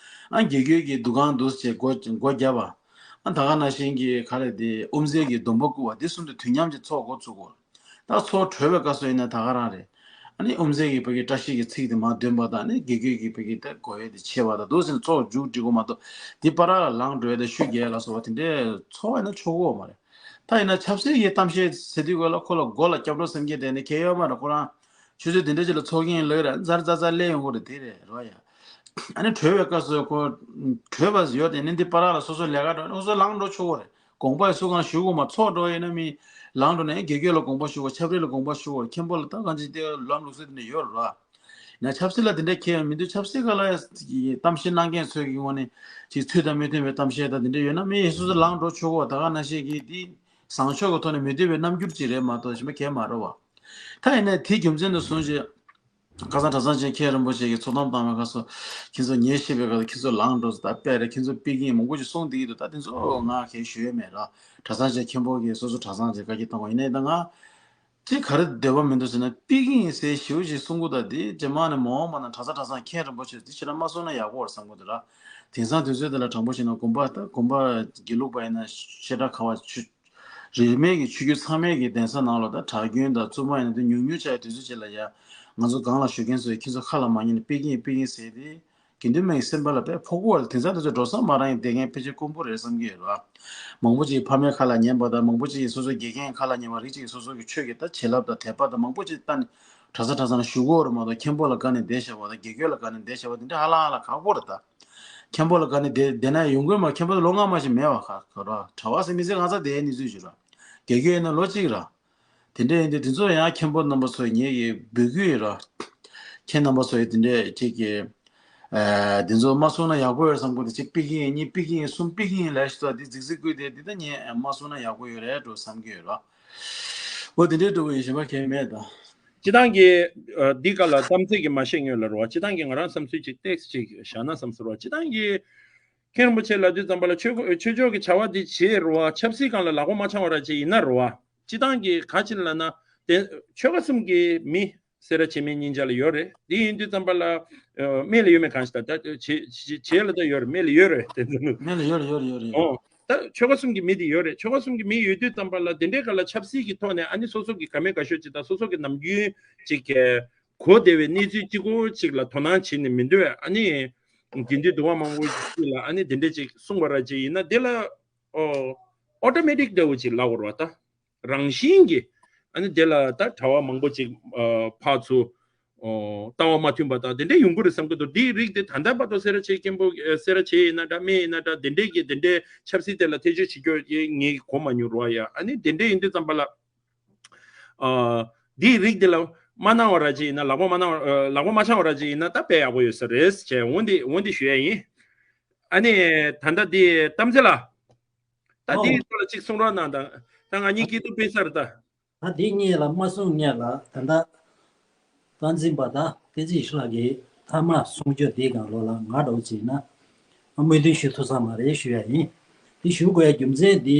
ཨ་དགེ་བསྐོས་ཀྱི་འདུ་ཁང་འདུ་བྱས་སྒོ་སྒོ་བརྒྱབ་པ། ཨ་ད་ག་ནང་བཞིན་གྱི་ག་རེ་དེ་དབུ་མཛད་ཀྱི་སྡོམ་པ་བསྐུར་བ་དེ་གསུམ་དེ་དུས་མཉམ་གྱི་ཚོགས་འགོ་ཚུགས་དགོས། ད་ཚོགས་གྲོལ་བའི་སྐབས་སུ་ཡིན་ན་ད་ག་རང་རེད། ཨ་ནི་དབུ་མཛད་ཀྱི་བོད་ཀྱི་བཀྲ་ཤིས་ཀྱི་ཚིག་དེ་མར་འདོན་པ་དང་ཨ་ནི་དགེ་བསྐོས་ཀྱི་བོད་ཀྱི་ད་གོ་ཡས་དེ་ཆེ་བ་དང་འདུག་ཟིན་ཚོགས་མཇུག་སྒྲིལ་དགོས་མ་གཏོགས་དེ་པ་ར་ལ་ལངས་འགྲོ་ཡས་དང་ཤུགས་རྒྱག་ཡས་ལ་སོགས་པ་དེ་འདྲའི་ཚོགས་ཡིན་ན་ཆོག་གི་ཡོད་མ་རེད། ད་ཡིན་ན་ཆབ་སྲིད་ཀྱི་གཏམ་བཤད་ཟེར་དུས་སྐོར་ལ་ཁོ་ལ་མགོ་ལ་སྐྱབས་འགྲོ་སེམས་བསྐྱེད་དེ་ནི་གལ་ཡོད་མ་རེད། ཁོ་རང་ཆུ་ཚོད་དེ་འདྲ་ཅིག་ལ་ཚོགས་ཀྱིན་ལོས་ར་འཛར་འཛར་འཛར་སླེབས་ཡོང་གི་རེད། དེ་རེད་རོ་ཡ། ཨ་ནི་གྲོལ་བའི་སྐབས་སུ་ཁོ་གྲོལ་བ་ཡོད་དེ་ནི་འདི་པ་ར་ལ་སོ་སོ་ལས་ཀ་འགྲོ་ནི་སོ་སོ་ལངས་འགྲོ་ཆོག་གི་རེད། དགོངས་པ་སུ་གང་ཞུ་དགོས་མ་ཚོགས་འགྲོ་ཡིན་ན་མི་ལངས་འགྲོ་ནས་དགེ་བསྐོས་ལ་དགོངས་པ་ཞུ་དགོས། ཆབ་རེ་ལ་དགོངས་པ་ཞུ་དགོས། མཁན་པོ་ལ་ད་གང་ཅི་དེ་ལམ་ལུགས་སྲོལ་དེ་འདྲ་ཡོད་རེད་ར། ན་ཆབ་སྲིད་ལ་དེ་འདྲ་ཁྱད་མི་འདུག་ཆབ་སྲིད་སྒང་ལ་གཏམ་བཤད་གནང་མཁན་ཚོས་ཀྱི་ངོས་ནས་ཅིག་ཚུལ་དང་མི་མཐུན་པའི་གཏམ་བཤད་དང་དེ་འདྲ་ཡོད་ན་མི་སོ་སོ་ལངས་འགྲོ་ཆོག་གོ། ད་ག་ནང་བཞིན་གྱི་དེ་བཟང་ཕྱོགས་ཀྱི་ཐོག་ནས་མི་འདོད་པའི་རྣམ་འགྱུར་ཅིག་རེད་མ་གཏོགས་གཞན་པ་གང་ཡང་མ་རེད་བ། ད་ཡིན་ནའི་དེའི་རྒྱུ་མཚན་དུ་བཟུང་བྱས། ཁ་སང་གྲྭ་ཚང་ཆེན་མཁན་རིན་པོ་ཆེ་གིས་ཚོགས་གཏམ་བཏང་བའི་སྐབས་སུ་ཁྱེད་ཚོ་ཉན་ཤེས་པའི་སྐབས་སུ་ཁྱེད་ཚོ་ལངས་འགྲོ་ཟེར། ད་དཔེ་རེད། ཁྱེད་ཚོ་ཕ་གིར་མང་པོ་ཞིག་གསུངས་བསྡད་ཀྱི་འདུག་ད་དེ་ཚོ་ང་གང་ཡང་ཞུ་ཡས་མེད་ར། གྲྭ་ཚང་ཆེན་མཁན་པོ་གིས་སོ་སོ་གྲྭ་ཚང་ཆེན་བཀའ་འགྱུར་བཏང་བ་ཡིན་ནའི་ད་ང་ཅིག་ག་རེ་འདོད་པ་མི་འདུག་ཟེར་ན་ཕ་གིར་ཟེར་ཞེ་པོ་ཅིག་གསུང་གི་འདུག་ད་དེ་རྗེས་མ་ནས་མ་འོངས་པ་ན་གྲྭ་ཚང་གྲྭ་ཚང་མཁན་རིན་པོ་ཆེ་དེ་ཕྱིར་མ་གསུངས་ན་ཡག་པོ་རེད་བསམ་གི་འདུག་ར། དེང་སང་དུས་ཚོད་འདི་ལ་དྲང་པོ་བཤད་ན་དགོན་པ་ད་དགོན་པ་དགེ་ལུགས་པ་ཡིན་ན་བཤད་གྲྭ་ཁ་བ་ཆུ་རིས་མེད་ཀྱི་ཆོས་བརྒྱུད་ཚང་མའི་གི་གདན་ས་ནང་ལ་ད་གྲྭ་རྒྱུན་དང་བཙུན་མ་ཡིན་ན་དེ་ཉུང་ཉུང་ཆགས་ཡ་དུས་ཚོད་ཅིག་ལ་ཡ། ང་ཚོ་སྒང་ལ་བཞུགས་མཁན་ཚོས་ཁྱེད་ཚོ་ཁ་ལ་མ་ཉན་ནས་ཕ་གིར་ཕ་གིར་ཟེར་ཏེ། དགེ་འདུན་མའི་སེམས་པ་ལ་དཔེ་ཕོག་གི་ཡོད་རེད། དེང་སང་དུས་ཚོད་འགྲོ་ས་མ་རང་ཡིན་བསྡད་མཁན་ཕལ་ཆེར་དཀོན་པོ་རེད་བསམ་གྱི་ཡོད་རེད་བ། མང་པོ་ཅིག་ཕ་མའི་ཁ་ལ་ཉན་པ་དང་མང་པོ་ཅིག་སོ་སོའི་དགེ་རྒན་ཁ་ལ་ཉན་པ། རིགས་གཅིག་སོ་སོ་གི་ཆོས་ཀྱི་ད་བྱིན་རླབས་དང་དད་པ་དང་མང་པོ་ཅིག་བལྟས་ནས་གྲྭ་ས་གྲྭ་ཚང་ལ་བཞུགས་ཀྱི་ཡོད་རེད་མ་གཏོགས་མཁན་པོ་ལ་དགའ་ནས་བསྡད་བཞག་པ་དང་དགེ་རྒན་ལ་དགའ་ནས་བསྡད་བཞག་པ་དེ་འདྲ་ཧ་ལམ་ཧ་ལམ་ཁག་པོ་རེད་ད། མཁན་པོ་ལ་དགའ་ནས་བསྡད་བསྡད་ན་ཡོང་གི་ཡོད་མ་རེད། མཁན་པོ་ལོ་སྔ་མ་ཞིག་མེད་པ་ཁག་ཁག་རེད། གྲྭ་པ་ཟེར་མི་ཚེ་གང་ཚ་བསྡད་ཡས་གནས་ཚུལ་ཞིག་རེད། དགེ་རྒན་ཡིན་ན་ལོ་གཅིག་རེད། དེ་འདྲ་ཡིན་དུས་དེ་ཚོ་ཡང་མཁན་པོ་རྣམ་པ་ཚོ་ངེད་ཀྱིས་འབོད་སྐུལ་ཡོད་ར། མཁན་རྣམ་པ་ཚོ་ཡིས་དེ་འདྲ་ཅིག་གི། ཨ་དེ་ཚོ་མ་གསུང་ན་ཡག་པོ་ཡོད་བསམ་གི་འདུག་གཅིག་ཕ་གི་ཡིན། གཉིས་ཕ་གི་ཡིན། གསུམ་ཕ་གི་ཡིན་ལབ་ཞིག་ད་འདི་རྫིག་རྫིག་སྐུལ་ཏེ་འདི་ད་ངས་མ་གསུང་ན་ཡག་པོ་ཡོད་རེད་འགྲོ་བསམ་གྱི་ཡོད་ར། འོ་དེ་འདྲའི་འགྲོ་བའི་གཞན་པ་གང་མེད་ད། སྤྱི་བཏང་གི་ཨ་འདི་ག་ལ་གཏམ་ཚིག་གི་མ་བཤད་སྔོན་ལ་རོ། སྤྱི་བཏང་གི་ང་རང་བསམ་ཚུལ་ཅིག་ཏེགས་ཅིག་བཞག་ན་བསམ་སོང་རོ། སྤྱི་བཏང་གི་མཁན་རིན་པོ་ཆེ་ལབ་དུས་ཙམ་པ་ལ་ཆོས་ཆོས་ཕྱོགས་ཀྱི་བྱ་བ་འདི་བྱེད་རོ། ཆབ་སྲིད་སྒང་ལ་ལག་པ་མ་འཆང་བ་ར་ཅིག་ཡིན་ན་རོ། སྤྱི་བཏང་གི་ག་ཅི་ལབ་ན། དེ་ཆོལ་ཁ་གསུམ་གྱི་མི་སེར་བྱེས་མི་གཉིས་ཆ་ལ་ཡོད་རེད། དེ་ཡིན་དུས་ཙམ་པ་ལ་ཨ་སྨད་ལ་ཡོད་མེད་གང་ཞིག་ད་ད་བྱེས་བྱེས་ལ་ད་ཡོད་རེད། སྨད་ལ་ཡོད་རེད། སྨད་ལ་ཡོད་རེད་ཡོད་རེད་ཡོད་རེད་ཡོད་རེད། ཨོ། ད་ཆོལ་ཁ་གསུམ་གྱི་མི་དེ་ཡོད་རེད། ཆོལ་ཁ་གསུམ་གྱི་མི་ཡོད་དུས་ཙམ་པ་ལ་དེ་འདྲའི་སྒང་ལ་ཆབ་སྲིད་ཀྱི་ཐོག་ནས་ཨ་ནི་སོ་སོ་གི་ག་མེད་ག་ཤོད་ཅིག་དང་སོ་སོ་གི་ནམ་རྒྱུན་ཅིག་གི་གོ་བདེ་བའི་གནས་ཚུལ་གཅིག་པོ་གཅིག་ལ་དོ་སྣང་བྱེད་ནས་མི་འདུག་ཨ་ནི་དགེ་འདུན་འདུལ་བ་མང་པོ་ཅིག་ལ་ཨ་ནི་དེ་འདྲ་ཅིག་གསུངས་པ་ར་ཅིག་ཡིན་ན་དེ་ལ་ཨོ་ཨོ་ཊོ་མེ་ཊིག་འདྲ་བོ་ཅིག་ལབ་དགོས་རེད་བ། ད་རང་བཞིན་གྱིས་ཨ་ནི་དེ་ལ་ད་གྲྭ་པ་མང་པོ་ཅིག་ཨ་ཕར་ཚུར་ཨོ་ལྟ་བ་མ་མཐུན་པ་དང་དེ་འདྲ་ཡོང་གི་རེད་བསམ་གྱི་འདུག་འདིའི་རིགས་དེ་ད་ལྟ་བར་དུ་སེ་ར་བྱེས་མཁན་པོ་ཨ་སེ་ར་བྱེས་ཡིན་ན་འདྲ་སྨད་ཡིན་ན་འདྲ་དེ་འདྲས་ཀྱི་དེ་འདྲའི་ཆབ་སྲིད་དེ་ལ་ཐེ་བྱུས་བྱེད་རྒྱུ་ངས་གོ་མ་མྱོང་རོགས་ཡ། ཨ་ནི་དེ་འདྲས་ཡིན་དུས་ཙམ་པ་ལ། ཨ་འདིའི་རིགས་འདི་ལ་མ་གནང་བ་ར་ཅིག་ཡིན་ན་ལག་པ་མ་གནང་བ་ཨ་ལག་པ་མ་འཆང་བ་ར་ཅིག་ཡིན་ན་ད་དཔེ་ཡག་པོ་ཡོད་ས་རེད་ཅེས་འོ་འདི་འོ་འདི་ཞུ་ཡ་ཡིན། ཨ་ནི་ད་ལྟ་འདི་གཏམ་ཚེ་ལ། ད་དེའི་ཐོག་ལ་གཅིག་གསུང་རོགས་གནང་དང་། ད་ང་གཉིས་སྐྱིད་སྡུག་སྤེལ་ས་རེད་ད། ད་དེ་གཉིས་ལ་མ་གསུང་སྔོན་ལ་ད་ལྟ་སྟངས་འཛིན་པ་དང་བསྟན་འཛིན་ཡེ་ཤེས་ལགས་ཀྱིས་མཐའ་མ་གསུང་རྒྱུ་དེའི་སྒང་ལོགས་ལ་ང་འདྲ་བོ་བྱས་ན་སྨོན་འདུན་ཞུ་ཐུབ་ས་མ་རེད་ཞུ་ཡ་ཡིན། དེ་ཞུ་དགོས་ཡ་རྒྱུ་མཚན་དེ།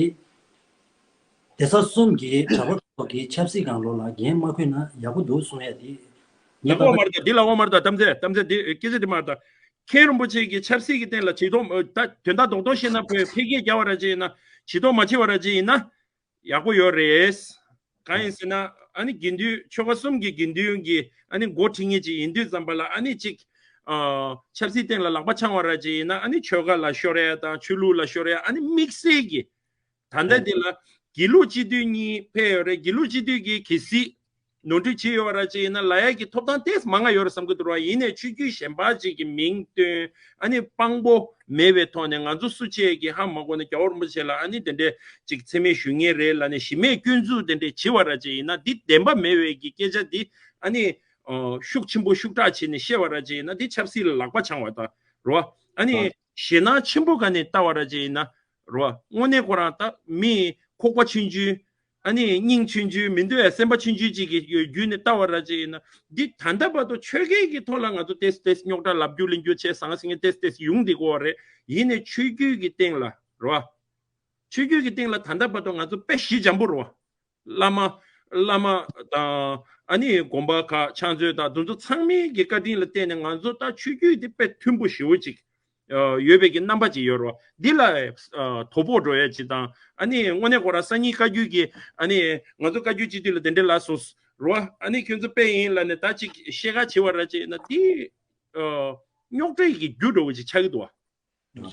སྡེ་ཚན་གསུམ་གྱི་གྲྭ་པ་ཚོ་གི་ཆབ་སྲིད་སྒང་ལོགས་ལ་འགན་མ་ཁུར་ན་ཡག་པོ་འདུག་གསུང་ཡ་དེ། ངས་ལབ་དགོས་མ་རེད་ད། འདི་ལབ་དགོས་མ་རེད་ད། གཏམ་ཚེ་གཏམ་ཚེ་འདི་སྐད་ཆ་འདི་མ་རེད་ད། མཁན་རིན་པོ་ཆེ་གི་ཆབ་སྲིད་ཀྱི་སྟེང་ལ་བྱེད་དོ་ད་དོན་དག་རྡོག་རྡོག་བཤད་ན་བོད་འཕེལ་རྒྱས་རྒྱག་པ་ར་ཅིག་ཡིན་ན་བྱེད་དོ་མ་བྱེད་པ་ར་ཅིག་ཡིན་ན་ཡག་པོ་ཡོད་རེད། གང་ཡིན་ཟེར་ན་ཨ་ནི་དགེ་འདུན་ཆོལ་ཁ་གསུམ་གྱི་དགེ་འདུན་གྱི་ཨ་ནི་འགོ་ཁྲིད་མཁན་ཅིག་ཡིན་དུས་ཙམ་པ་ལ་ཨ་ནི་ཅིག་ཨ་ཆབ་སྲིད་སྟེང་ལ་ལག་པ་འཆང་བ་ར་ཅིག་ཡིན་ན་ཨ་ནི་ཆོལ་ཁ་ལ་ཤོར་ཡ་དང་ཆོས་ལུགས་ལ་ཤོར་ཡ་ཨ་ནི་དམིགས་བསལ་གྱི་ད་ལྟ་འདི་ལ་དགེ་ལུགས་སྤྱི་འཐུས་གཉིས་ཕེབས་ཡོད་རེད། དགེ་ལུགས་སྤྱི་འཐུས་ཀྱིས་གལ་སྲིད་ནོར་འཁྲུལ་བྱས་ཡོད་པ་ར་ཅིག་ཡིན་ན་ལབ་ཡ་གི་ཐོབ་ཐང་ཏོག་ཙམ་མང་ང་ཡོད་རེད་བསམ་གྱི་འདུག་ར། ཡིན་ནའི་ཆོས་བརྒྱུད་གཞན་པ་ཅིག་གི་མིང་བཏོན་ཨ་ནི་དཔང་པོ་མེད་པའི་ཐོག་ནས་ང་ཚོ་སུ་བྱས་ཀྱི་ཧ་མ་གོ་ནས་རྒྱལ་བ་རིན་པོ་ཆེ་ལ་ཨ་ནི་དེ་འདྲས་ཅིག་མཚན་སྨད་ཞུ་མཁན་རེད་ལབ་ནས་གཞི་མེད་སྐྱོན་འཛུགས་དེ་འདྲས་བྱས་པ་ར་ཅིག་ཡིན་ན་འདི་བདེན་པ་མེད་པའི་གི་སྐད་ཆ་འདི་ཨ་ནི་ཤུགས་ཆེན་པོ་ཤུགས་དྲག་བྱས་ནས་བཤད་པ་ར་ཅིག་ཡིན་ན་འདི་ཆབ་སྲིད་ལ་ལག་པ་འཆང་བ་དང་རོ། ཨ་ནི་ཞེད་སྣང་ཆེན་པོ་ག་ནས་ལྟ་བ་ར་ཅིག་ཡིན་ན་རོ། དངོས་གནས་ཁོ་རང་ད་མི་ཁོག་པ་ཆུང་ཆུང་ཨ་ནི་སྙིང་ཆུང་ཆུང་མི་འདུག་ཡ། སེམས་པ་ཆུང་ཆུང་ཅིག་གི་ཡོད་བརྒྱུད་ནས་ལྟ་བ་ར་ཅིག་ཡིན་ན་འདི་ད་ལྟ་བར་དུ་ཆོལ་ཁའི་གི་ཐོག་ལ་ང་ཚོ་ཏེས་ཏེས་རྙོག་དྲ་ལབ་རྒྱུ་གླེང་རྒྱུ་བྱས་ཟང་ཟིང་ཏེས་ཏེས་ཡོང་བསྡད་ཀྱི་ཡོད་རེད། ཡིན་ནའི་ཆོས་བརྒྱུད་ཀྱི་སྟེང་ལ་རོ། ཆོས་བརྒྱུད་ཀྱི་སྟེང་ལ་ད་ལྟ་བར་དུ་ང་ཚོ་དཔེ་ཞི་འཇམ་པོ་རོ། བླ་མ་བླ་མ་དང་ཨ་ནི་དགོན་པ་ཁག་ཕྱག་མཛོད་དང་དེ་ཚོ་ཚང་མའི་གི་བཀའ་དྲིན་ལ་བརྟེན་ནས་ང་ཚོ་ད་ཆོས་བརྒྱུད་འདི་དཔེ་མཐུན་པོ་ཞེ་པོ་ཅིག་ཡོད་པའི་གི་རྣམ་པ་ཅིག་ཡོད་རོ། འདི་ལ་དོ་ཕོག་འགྲོ་ཡ་ཅིག་དང་ཨ་ནི་དངོས་གནས་ཁོ་རང་སང་ཉིན་བཀའ་བརྒྱུད་ཀྱི་ཨ་ནི་ང་ཚོ་བཀའ་བརྒྱུད་སྤྱི་འཐུས་ལ་དེ་འདྲ་ལབ་སོང་རོ། ཨ་ནི་ཁྱོད་ཚོ་དཔེ་ཡིན་ལབ་ནས་ད་ཅིག་བཤད་ཁ་བྱེད་པ་ར་ཅིག་ན་འདི་རྙོག་དྲའི་གི་རྒྱུ་འགྲོ་བ་ཅིག་ཆགས་ཀྱི་འདུག་བ།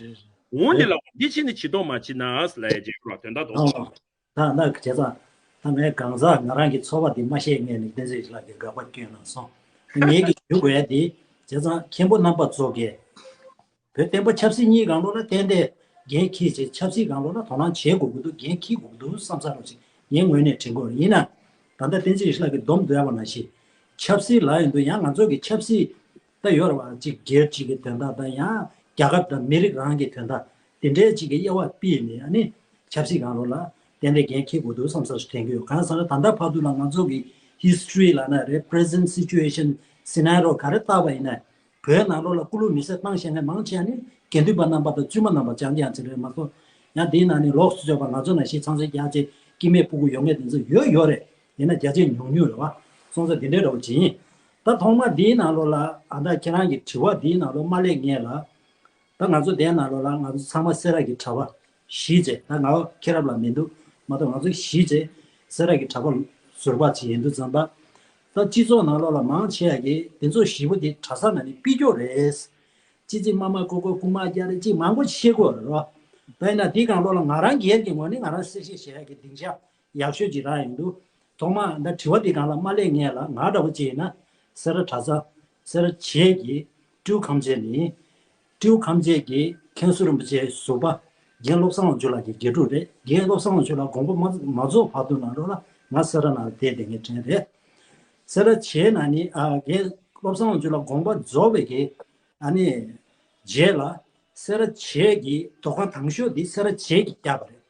འོང་ནི་ལ་འདི་ཕྱི་ནི་བྱེད་དོགས་མ་བྱེད་ན་ལ་ཡ་རྗེས་ལ་དོན་དག་ཨོ། ཏོག་ཙམ། ད་ད་བྱས་ཙང་ད་ངས་གང་ཟག་ང་རང་གི་ཚོར་བ་འདི་མ་བཤད་ངས་ནི་བསྟན་འཛིན་ལགས་ཀྱི་དགག་པ་སྐྱོན་གནང་སོང་། ངས་ཀྱི་ཞུ་དགོས་ཡ་འདི་བྱས་ཙང་མཁན་པོ་རྣམ་པ་ཚོ་གིས་བོད་བསྟན་པ་ཆབ་སྲིད་གཉིས་སྒང་ལོགས་ལ་ཏན་ཏན་འགན་འཁྱེར་བྱས་ཆབ་སྲིད་སྒང་ལོགས་ལ་དོ་སྣང་བྱེད་དགོས་ཀྱི་འདུག་འགན་འཁྱེར་དགོས་ཀྱི་འདུག་བསམ་ས་རོགས་ཅིག་ངས་ངོས་ནས་དྲན་གྱི་ཡོད་རེད། ཡིན་ན་ད་ལྟ་བསྟན་འཛིན་ཡེ་ཤེས་ལགས་ཀྱིས་སྡོམ་བསྡད་པ་ནང་བཞིན་ཆབ་སྲིད་ལ་ཡིན་དུས་ཡང་ང་ཚོ་གི་ཆབ་སྲིད་ད་ཡོད་རེད་བ། གཅིག་སྒེར་གཅིག་གི་དོན་དག་དང་ཡང་རྒྱལ་ཁབ་དང་མི་རིགས་རང་གི་དོན་དག་དེ་འདྲའི་གཅིག་གི་དབྱེ་བ་ཕྱེ་ནས་ཨ་ནི་ཆབ་སྲིད་སྒང་ལོགས་ལ་ཏན་ཏན་འགན་འཁྱེར་དགོས་འདུག་བསམ་ས་ཞིག་དྲན་གྱི་ཡོད། གང་ཟེར་ན་ད་ལྟ་བར་དུ་ལ་ང་ཚོ་གི་ཧི་སི་ཊོ་རི་ལབ་ན་རེད། པི་རེ་ཛེན་ཊི་སི་ཅུ་ཨེ་ཤན་སི་ནེ་རི་ཡོ་ག་རེ་བལྟས་པ་ཡིན་ན་བོད་ནང་ལོགས་ལ་སྐུ་ལུས་མེ་སྲེག་བཏང་བཞག་མཁན་མང་ཆེ་བ་ནི་དགེ་འདུན་པ་རྣམ་པ་དང་བཙུན་མ་རྣམ་པ་རྐྱང་རྐྱང་ཅིག་རེད་མ་གཏོགས་ཡང་དེའི་ནང་ནས་ལོགས་སུ་ཕྱོགས་པ་ང་ཚོ་ནང་བཞིན་ཚང་ཚིང་རྒྱག་ཅིག་སྐྱེ་དམན་ཕྲུ་གུ་ཡོད་མཁན་དེ་ཚོ་ཡོད་ཡོད་རེད། ཡིན་ན་རྒྱ་ཆེ་ཉུང་ཉུང་རེད་བ། སོང་ཙང་དེ་འདྲའི་འདྲ་བོ་ཅིག་ཡིན། ད་ཐོག་མ་འདིའི་ནང་ལོགས་ལ་ཨ་ད་ཁྱེད་རང་གི་དྲི་བ་འདིའི་ནང་ལོགས་མ་སླེབས་སྔོན་ལ། ད་ང་ཚོ་དེའི་ནང་ལོགས་ལ་ང་ཚོ་ཚང་མ་སེ་ར་གི་གྲྭ་པ་བཞི་བྱས། ད་ང་ཁྱེད་རབ་ལ་མི་འདུག་མ་གཏོགས་ང་ཚོ་བཞི་བྱས་སེ་ར་གི་གྲྭ་པ་ཟུར་པ་ཅིག་ཡིན་དུས་ཙམ་པ། ད་སྤྱི་ཚོགས་ནང་ལོགས་ལ་མང་ཆེ་བ་གིས་དེ་ཚོ་བཞི་པོ་དེ་གྲྭ་ས་ནང་ནས་ཕུད་རྒྱུ་རེད། ཅི་ཅི་མ་མ་ཀོ་ཀོ་རྐུ་མ་རྒྱག་རེད་ཅིག་མང་པོ་བཤད་དགོས་རེད་རོ། ད་ཡིན་ན་དེའི་སྒང་ལོགས་ལ་ང་རང་སྒེར་གྱི་ངོས་ནས་ང་རང་གསལ་བཤད་བྱེད་ཡག་གི་སྡིངས་ཆ་ཡག་ཤོས་ཅིག་རག་ཡོང་དུས། ཐོག་མ་ད་དྲི་བ་དེ་སྒང་ལ་མ་སླེབས་སྔོན་ལ་ང་འདྲ་བོ་ཅིག་ཡིན་ན་སེ་ར་གྲྭ་ཚང་སེ་ར་བྱེས་ཀྱི་སྤྲེའུ་ཁམས་ཆེན་ནི། སྤྲེའུ་ཁམས་ཆེན་གྱི་མཁན་ཟུར་རིན་པོ་ཆེ་ཟུར་པ་རྒན་བློ་བཟང་དབང་ཕྱུག་ལགས་ཀྱི་དགེ་ཕྲུག་རེད། རྒན་བློ་བཟང་དབང་ཕྱུག་ལགས་དགོངས་པ་མ་མ་རྫོགས་བར་དུ་ནང་ལོགས་ལ་ང་སེ་ར་ནང་ལ་བསྡད་བསྡད་མཁན་དྲན་རེད། སེ་ར་བྱེས་ནང་ནི་ཨ་རྒན་བློ་བཟང་དབང་ཕྱུག་ལགས་དགོངས་པ་རྫོགས་པའི་གི་ཨ་ནི་རྗེས་ལ་སེ་ར་བྱེས་ཀྱི་དོ་ཁང་དང་ཤོས་འདི་སེ་ར་བྱེས་ཀྱིས་བརྒྱབ་པ་རེད།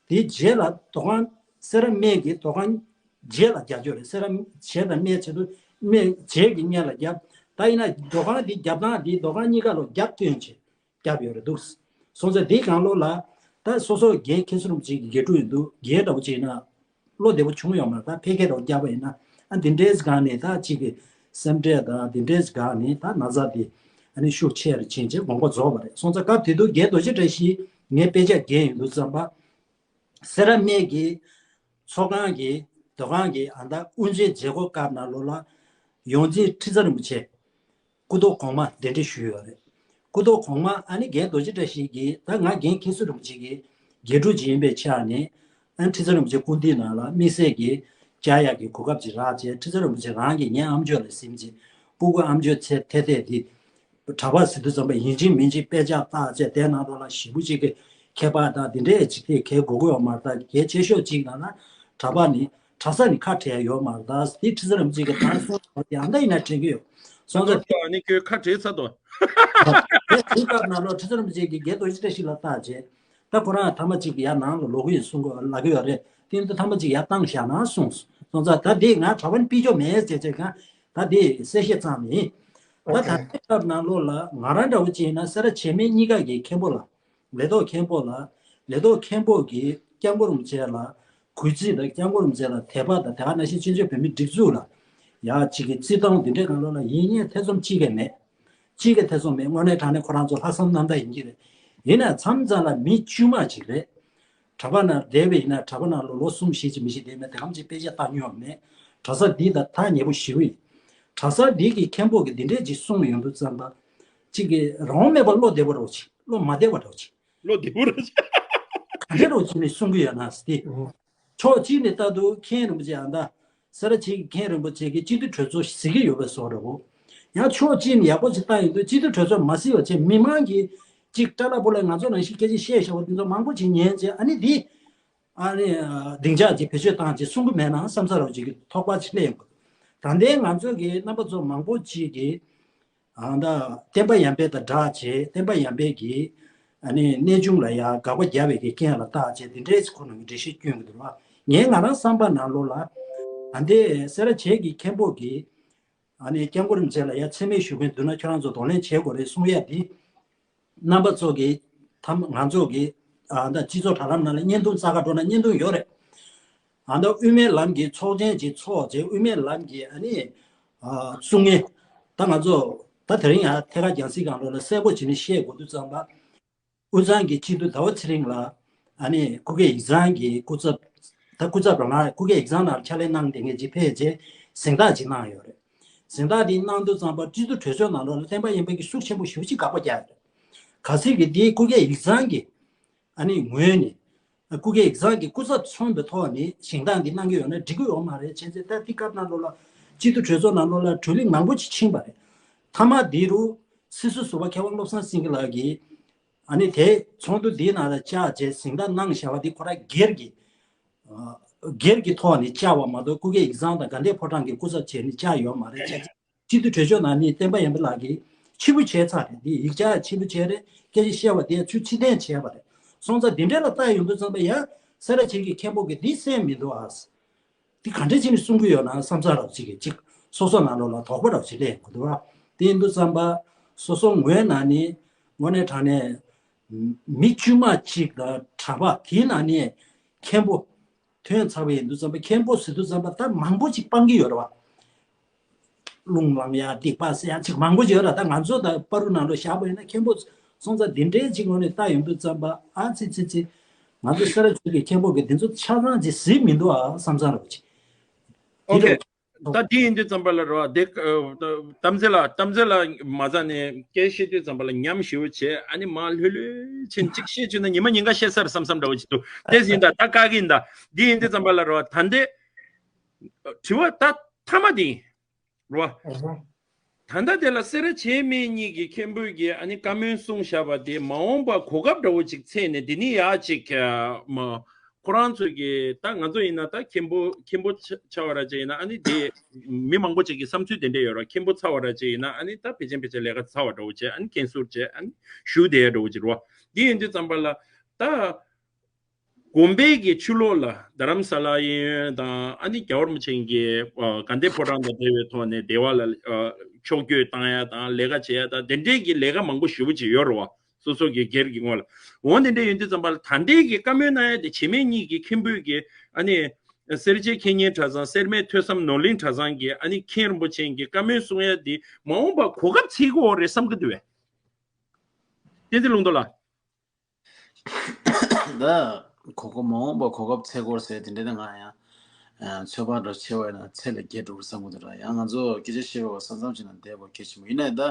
དེའི་རྗེས་ལ་དོ་ཁང་སེ་ར་སྨད་ཀྱི་དོ་ཁང་རྗེས་ལ་རྒྱག་རྒྱུ་རེད། སེ་ར་བྱེས་དང་སྨད་བྱེད་དུ་སྨད་བྱེས་ཀྱི་སྔོན་ལ་བརྒྱབ། ད་ཡིན་ན་དོ་ཁང་འདི་རྒྱབ་སྟངས་འདི་དོ་ཁང་གཉིས་ཀ་ལོ་རྒྱབ་སྟོན་བྱེད་རྒྱབ་ཡོད་རེད་འདུག་སོང་ཙང་འདི་གང་ལོ་ལ་ད་སོ་སོ་རྒན་མཁན་ཟུར་རིན་པོ་ཆེ་གི་དགེ་ཕྲུག་ཡིན་འདུག་རྒན་འདྲ་བོ་བྱས་ན་བློ་བདེ་པོ་བྱུང་ཡོད་མ་རེད། ད་ཕལ་སྐད་འདྲ་བོ་རྒྱབ་པ་ཡིན་ན་ཨ་འདི་འདྲའི་སྒང་ནས་ད་གཅིག་གི་སེམས་ཁྲལ་དང་འདི་འདྲའི་སྒང་ནས་ད་ན་ཚ་འདི་ཨ་ནི་ཤུགས་ཆེ་རུ་ཕྱིན་བྱས་དགོངས་པ་རྫོགས་པ་རེད། སོང་ཙང་སྐབས་དེ་དུས་རྒན་རྡོ་རྗེ་བཀྲ་ཤིས་ངའི་དཔེ་ཆ་རྒན་ཡིན་འདུག་བསམ་པ། སེ་ར་སྨད་ཀྱི་ཚོགས་ཁང་གི་སྡོད་ཁང་གི་ཨ་མདའ་དབུ་འབྱེད་མཛད་སྒོ་སྐབས་ནང་ལོགས་ལ་ཡོངས་འཛིན་ཁྲི་ཚེ་རིན་པོ་ཆེ་སྐུ་ཐོག་གོང་མ་གདན་འདྲེན་ཞུས་ཡོད་རེད། སྐུ་ཐོག་གོང་མ་ཨ་ནི་རྒན་རྡོ་རྗེ་བཀྲ་ཤིས་ཀྱིས་ད་ང་རྒན་མཁན་ཟུར་རིན་པོ་ཆེ་གི་དགེ་ཕྲུག་ཅིག་ཡིན་པའི་ཆ་ནས་ཨ་ནི་ཁྲི་ཚེ་རིན་པོ་ཆེ་སྐུ་མདུན་ནང་ལ་དམིགས་བསལ་གྱི་བཅར་ཡག་གི་གོ་སྐབས་ཅིག་རག་བྱས། ཁྲི་ཚེ་རིན་པོ་ཆེ་རང་གིས་ངའི་ཨམ་ཅོག་ལ་གཟིམས་བྱས་སྤུ་གུ་ཨམ་ཅོག་ཚད་ཐད་ཐད་དེ། གྲྭ་པ་ཟེར་དུས་ཙམ་པ་ཡིན་གཅིག་མིན་གཅིག་དཔེ་ཆ་བལྟས་བྱས་དེ་ནང་ལོགས་ལ་ཞེ་པོ་ཅིག་གི་ཁྱད་པར་དང་དེ་འདྲས་ཅིག་དེ་གལ་དགོས་ཀྱི་ཡོད་མ་རེད། ད་གལ་ཆེ་ཤོས་ཅིག་ལབ་ན་གྲྭ་པ་ནི་གྲྭ་ས་ནི་ཁ་བྲལ་ཡོད་མ་རེད། ད་དེ་ཁྲི་ཚེ་རིན་པོ་ཆེ་གི་ད་གསུང་བ་དེ་ཨ་མདའ་ཡིན་ན་དྲན་གྱི་ཡོད། སོང་ཙང་ཨ་ནི་ཁྱོད་ཁ་བྲལ་ཚར་དོ། དེ་དུས་སྐབས་ནང་ལོགས་ཁྲི་ཚེ་རིན་པོ་ཆེ་གིས་རྒན་རྡོ་རྗེ་བཀྲ་ཤིས་ལ་བལྟས་བྱས། ད་ཁོ་རང་ཐ་མ་གཅིག་ཡར་ནང་ལ་ལོག་གི་ཡིན་གསུང་གི་ལབ་ཀྱི་ཡོད་རེད། དེ་ཡིན་དུས་ཐ་མ་གཅིག་ཡར་བཏང་བཞག་ན་གསུངས་སོང་། ཙང་ད་དེ་ང་གྲྭ་པ་ནི་ཕུད་རྒྱུ་མེད་ཟེར་བྱས་ཀྱང་ད་དེ་གསལ་བཤད་ཙམ་ཡིན། ད་ད་ལྟའི་སྐབས་ནང་ལོགས་ལ་ང་རང་འདྲ་བོ་ཅིག་ཡིན་ན་སེ་ར་བྱེས་སྨད་གཉིས་ཀ་གི་མཁན་པོ་ལ། ལས་ཐོག་མཁན་པོ་ལ། ལས་ཐོག་མཁན་པོ་གིས་སྐྱབས་མགོན་རིན་པོ་ཆེ་ལ་གུས་བརྩི་དང་། སྐྱབས་མགོན་རིན་པོ་ཆེ་ལ་དད་པ་དང་། དེ་ག་ནང་བཞིན་བཙན་བྱོལ་བོད་མིའི་སྒྲིག་འཛུགས་ལ་ཡ་གཅིག་གི་བརྩི་མཐོང་འདི་འདྲའི་སྒང་ལོགས་ལ་ཡིན་ངེས་ཐེ་ཚོམ་གཅིག་ཀྱང་མེད། གཅིག་ཀྱང་ཐེ་ཚོམ་མེད། དངོས་གནས་དྲང་གནས་ཁོ་རང་ཚོ་ལྷག་བསམ་རྣམ་དག་ཡིན་གྱི་རེད། ཡིན་ནའི་མཚམས་མཚམས་ལ་མི་དཀྱུས་མ་ཅིག་རེད། གྲྭ་པ་ནང་བསྡད་པ་ཡིན་ན་གྲྭ་པ་ནང་ལོ་ལོ་གསུམ་བཞི་ཅིག་མི་ཤེས་བསྡད་མེད། དེ་གམ་ཅིག་དཔེ་ཆ་ལྟ་མྱོང་མེད། གྲྭ་ས་འདི་དང་ཐག་ཉེ་པོ་ཞེ་པོ་ཡིན། གྲྭ་ས་འདི་གི་མཁན་པོ་གིས་འདི་འདྲས་ཅིག་གསུངས་ཡོང་དུས་ཙམ་པ། གཅིག་གིས་རང་དབང་མེད་པར་བློ་བདེ་པོ་འདྲ་བོ་ཅིག་བློ་མ་བདེ་བ་འདྲ་བོ་ཅིག་བློ་བདེ་པོ་རེད། ག་འདྲ་འདྲ་བོ་ཅིག་ནས་གསུང་གི་ཡོད་ན་ཟེར་ཏེ། ཕྱོགས་གཅིག་ནས་ལྟ་དུས་མཁན་རིན་པོ་ཆེ་ཨ་ད་སེ་ར་བྱེས་ཀྱི་མཁན་རིན་པོ་ཆེ་གིས་སྤྱི་འཐུས་གྲོས་ཚོགས་གཟིགས་ཀྱི་ཡོད་པའི་བཟོ་འདྲ་བོ། ཡང་ཕྱོགས་གཅིག་ནས་ཡག་པོ་ཅིག་ལྟ་ཡོང་དུས་སྤྱི་འཐུས་གྲོས་ཚོགས་མ་གཟིགས་པ་བྱས་མི་མང་གིས་གཅིག་ཊཱ་ལ་པོ་ལ་ང་ཚོ་ནང་བཞིན་སྐད་ཆ་བཤད་བཞག་པ་དེ་ཚོ་མང་པོ་ཅིག་ཉན་བྱས། ཨ་ནི་འདི་ཨ་ནི་སྡིངས་ཆ་ཅིག་བེད་སྤྱོད་བཏང་བྱས་གསུང་གི་མེད་ན་བསམ་ས་འདྲ་བོ་ཅིག་གི་དོགས་པ་ཅིག་སླེབས་ཡོང་གི་འདུག་ད་ལྟའི་ང་ཚོ་གི་རྣམ་པ་ཚོ་མང་པོ་ཅིག་གིས། ཨ་ད་བསྟན་པ་ཡར་འཕེལ་དང་སྦྲགས་བྱས། བསྟན་པ་ཡར་འཕེལ་གྱི་ཨ་ནི་གནས་ཆུང་ལ་ཡ་དགག་པ་བརྒྱབ་པའི་གི་རྐྱེན་ལ་བརྟག་བྱས་དེ་འདྲའི་ཁོ་རང་གི་འགྲེལ་བཤད་སྐྱོན་གྱི་འདུག་བ། ངས་ང་རང་བསམ་པ་ནང་ལོགས་ལ་ད་ལྟའི་སེ་ར་བྱེས་ཀྱི་མཁན་པོ་གིས་ཨ་ནི་སྐྱབས་མགོན་རིན་པོ་ཆེ་ལ་ཡ་མཚན་སྨད་ཞུ་མཁན་འདུག་ན་ཁྱོད་རང་ཚོ་གདོང་ལེན་བྱེད་དགོས་རེད་གསུང་ཡ་དེ། རྣམ་པ་ཚོ་གིས་ཐམ་ང་ཚོ་གིས་ཨ་ད་སྤྱི་ཚོགས་དྲ་ལམ་ནང་ལ་བརྙན་ཐུང་རྩ་ཁ་འགྲོ་ན་བརྙན་ཐུང་ཡོད་རེད། ཨ་ད་དབུ་མའི་ལམ་གྱི་ཚོགས་ཆེན་ཅིག་ཚོགས་བྱས་དབུ་མའི་ལམ་གྱི་ཨ་ནི་ཨ་གསུང་མཁན། ད་ང་ཚོ་ད་དེ་རིང་ཡང་ཐད་ཀར་རྒྱང་སྲིང་སྒང་ལོགས་ལ་གསལ་པོ་བྱས་ནས་བཤད་དགོས་དུས་ཙམ་པ། དབུས་གཙང་གི་སྤྱི་འཐུས་ཟླ་བ་ཚེ་རིང་ལགས་ཨ་ནི་སྐུ་སྒེར་ཡིག་ཚང་གི་སྐུ་ཚབ། ད་སྐུ་ཚབ་རང་ལ་སྐུ་སྒེར་ཡིག་ཚང་ནང་ཕྱག་ལས་གནང་བསྡད་མཁན་ཅིག་ཕེབས་རྗེས་གཟེངས་རྟགས་ཅིག་གནང་ཡོད་རེད། གཟེངས་རྟགས་འདི་གནང་དུས་ཙམ་པ་སྤྱི་འཐུས་གྲོས་ཚོགས་ནང་ལོགས་ལ་བསྟན་པ་ཡར་འཕེལ་གྱིས་ཤུགས་ཆེན་པོ་ཞེ་པོ་ཅིག་དགག་པ་རྒྱག་ཡོད་རེད། གལ་སྲིད་ཀྱི་འདི་སྐུ་སྒེར་ཡིག་ཚང་གི་ཨ་ནི་ངོས་ནས་སྐུ་སྒེར་ཡིག་ཚང་གི་སྐུ་ཚབ་མཚོན་པའི་ཐོག་ནས་གཟེངས་རྟགས་འདི་གནང་གི་ཡོད་ན་འགྲིག་གི་ཡོད་མ་རེད། བྱས་ཙང་ད་འདི་སྐབས་ནང་ལོགས་ལ་སྤྱི་འཐུས་གྲོས་ཚོགས་ནང་ལོགས་ལ་གྲོས་གླེང་མང་པོ་ཅིག་ཕྱིན་པ་རེད། མཐའ་མ་འདི་རུ་སྲིད་ཟུར་ཟུར་པ་མཁས་དབང་བློ་བཟང་སེང་གེ་ལགས་ཀྱིས་ཨ་ནི་དེ་ཚོགས་འདུ་འདིའི་ནང་ལ་བཅར་བྱས་གཟེངས་རྟགས་གནང་བཞག་པ་འདི་ཁོ་རང་སྒེར་གྱི་ཨ་སྒེར་གྱི་ཐོག་ནས་བཅར་བ་མ་གཏོགས་སྐུ་སྒེར་ཡིག་ཚང་དང་དགའ་ལྡན་ཕོ་བྲང་གི་སྐུ་ཚབ་བྱས་ནས་བཅར་ཡོད་མ་རེད། བྱས་ཙང་སྤྱི་འཐུས་གྲོས་ཆོད་ནང་ནས་བསྟན་པ་ཡར་འཕེལ་ལགས་ཀྱིས་ཕྱི་པོ་བྱས་ཚར་རེད། འདི་ཡིག་ཆ་ཕྱི་པོ་བྱས་རེད། སྐད་ཆ་བཤད་པ་དེ་ཚུར་ཕྱིར་འཐེན་བྱས་པ་རེད། སོང་ཙང་འདི་འདྲ་ལ་ལྟ་ཡོང་དུས་ཙམ་པ་ཡང་སེ་ར་བྱེས་ཀྱི་མཁན་པོ་གིས་འདི་གསན་མི་འདུག་ཨ། འདི་ག་འདྲ་བྱས་ནས་གསུང་གི་ཡོད་ན་བསམ་ས་རབ་ཅིག་གིས་ཅིག་སོ་སོ་ནང་ལོགས་ལ་དོགས་པ་རབ་ཅིག་སླེབས་ཡོང་གི་འདུག་ཨ། དེ་ཡིན་དུས་ཙམ་པ་སོ་སོ་ངོས་ནང་ནས་དངོས་གནས་དྲང་གནས་མི་དཀྱུས་མ་གཅིག་དང་གྲྭ་པ་དེའི་ནང་ནས་མཁན་པོ་ཐོན་ཚར་བ་ཡིན་དུས་ཙམ་པ་མཁན་པོ་ཟེར་དུས་ཙམ་པ་ད་མང་པོ་ཅིག་སྤང་གི་ཡོད་རེད་བ། རླུང་ལངས་ཡ་སྡིག་པ་ཟེར་ཡ་ཅིག་མང་པོ་ཅིག་ཡོད་རེད། ད་ང་ཚོ་ད་བར་དུ་ནང་ལོགས་བཞག་པ་ཡིན་ན་མཁན་པོ་སོང་ཙང་འདི་འདྲའི་ཅིག་ངོས་ནས་ལྟ་ཡོང་དུས་ཙམ་པ་ཨ་ཙི་ཙི་ཙི། ང་ཚོ་སེ་ར་བྱེས་ཀྱི་མཁན་པོ་གིས་འདི་ཚོ་ཆ་ཚང་ཅིག་གཟིགས་མི་འདུག་ཨ་བསམ་བསམ་རེད་ཅིག་ཨོ་ཁེ། ད་འདི་ཡིན་དུས་ཙམ་པ་ལ་རེད་བ། དེ་ཨ་ད་གཏམ་ཚེ་ལགས། གཏམ་ཚེ་ལགས་མ་རྩ་ནས་སྐད་བཤད་དུས་ཙམ་པ་ལ་ཉམས་ཞེ་པོ་བྱས། ཨ་ནི་མར་ལྷོད་ལྷོད་བྱས་ནས་ཅིག་བཤད་བཅུག་ན་ཉི་མ་ཉིན་འགའ་བཤད་ས་རེད་བསམ་བསམ་འདྲ་བོ་ཅིག་འདུག་དེ་ཡིན་ད་ད་བཀག་གི་ཡིན་ད། འདི་ཡིན་དུས་ཙམ་པ་ལ་རེད་བ། ད་འདི་དྲི་བ་ད་མཐའ་མ་འདི་ཡིན་རེད་བ། ད་ལྟ་དེ་ལ་སེ་ར་བྱེས་སྨད་གཉིས་ཀྱི་མཁན་པོས་ཀྱིས་ཨ་ནི་བཀའ་མོལ་གསུངས་བཞག་པ་དེ་མ་འོངས་པ་གོ་སྐབས་འདྲ་བོ་ཅིག་འཚོལ་ནས་འདི་ནས་ཡར་ཅིག་ཨ་མ་ཁོ་རང་ཚོས་ཀྱིས་ད་ང་ཚོ་ཡིན་ན་ད་མཁན་པོ་མཁན་པོ་ཆ་ཆ་བ་ར་ཅིག་ཡིན་ན་ཨ་ནི་དེ་མི་མང་པོ་ཅིག་གི་བསམ་ཚུལ་དེ་འདྲ་ཡོད་ར། མཁན་པོ་ཚ་བ་ར་ཅིག་ཡིན་ན་ཨ་ནི་ད་ཕལ་ཆེར་ཕལ་ཆེར་ལས་ཀ་ཚ་བ་འདྲ་བོ་བྱས་ཨ་ནི་མཁན་ཟུར་བྱས་ཨ་ནི་བཞུགས་བསྡད་ཡ་འདྲ་བོ་ཅིག་རེད་བ། འདི་ཡིན་དུས་ཙམ་པ་ལ་ད། དགོན་པའི་གི་ཕྱི་ལོགས་ལ་རྡ་རམ་ས་ལ་གཡས་གཡོན་དང་ཨ་ནི་རྒྱལ་བ་རིན་པོ་ཆེ་གི་ཨ་དགའ་ལྡན་ཕོ་བྲང་དང་འབྲེལ་བའི་ཐོག་ནས་སྡེ་བ་ལ་ཨ་ཕྱོགས་བསྐྱོད་བཏང་ཡ་དང་ལས་ཀ་བྱེད་ཡ་དང་དེ་འདྲའི་གི་ལས་ཀ་མང་པོ་ཞེ་པོ་ཅིག་ཡོད་རེད་བ། སོ་སོ་གི་སྒེར་གྱི་ངོས་ལ། འོ་དེ་འདྲ་ཡིན་དུས་ཙམ་པ་ལ་ད་ལྟའི་གི་བཀའ་མོལ་གནང་ཡ་དེ་བྱེས་སྨད་གཉིས་ཀྱི་མཁན་པོས་ཀྱི་ཨ་ནི་སེར་བྱེས་མཁས་སྙན་གྲྭ་ཚང་། སེར་སྨད་ཐོས་བསམ་ནོར་གླིང་གྲྭ་ཚང་གི་ཨ་ནི་མཁན་རིན་པོ་ཆེ་གི་བཀའ་མོལ་གསུང་ཡ་དེ་མ་འོངས་པ་གོ་སྐབས་འཚོལ་གྱི་ཡོད་རེད་བསམ་གྱི་འདུག་བས། བསྟན་འཛིན་ལུང་རྟོགས་ལགས། ད་གོ་སྐབས་མ་འོངས་པ་གོ་སྐབས་འཚོལ་སྐོར་ཟེར་དེ་འདྲ་དེ་ང་ཡང་ཨ་ཚོད་དཔག་འདྲ་ཆེ་བ་ཡིན་ན་ཚད་ལས་བརྒལ་འགྲོ་གི་བསམ་གྱི་འདུག་ར། ཡང་ང་ཚོ་སྐད་ཆ་བཤད་པ་ས་མཚམས་ཅིག་ན་བསྡད་པ་གལ་ཆེན་པོ་ཡིན་ནའི་ད་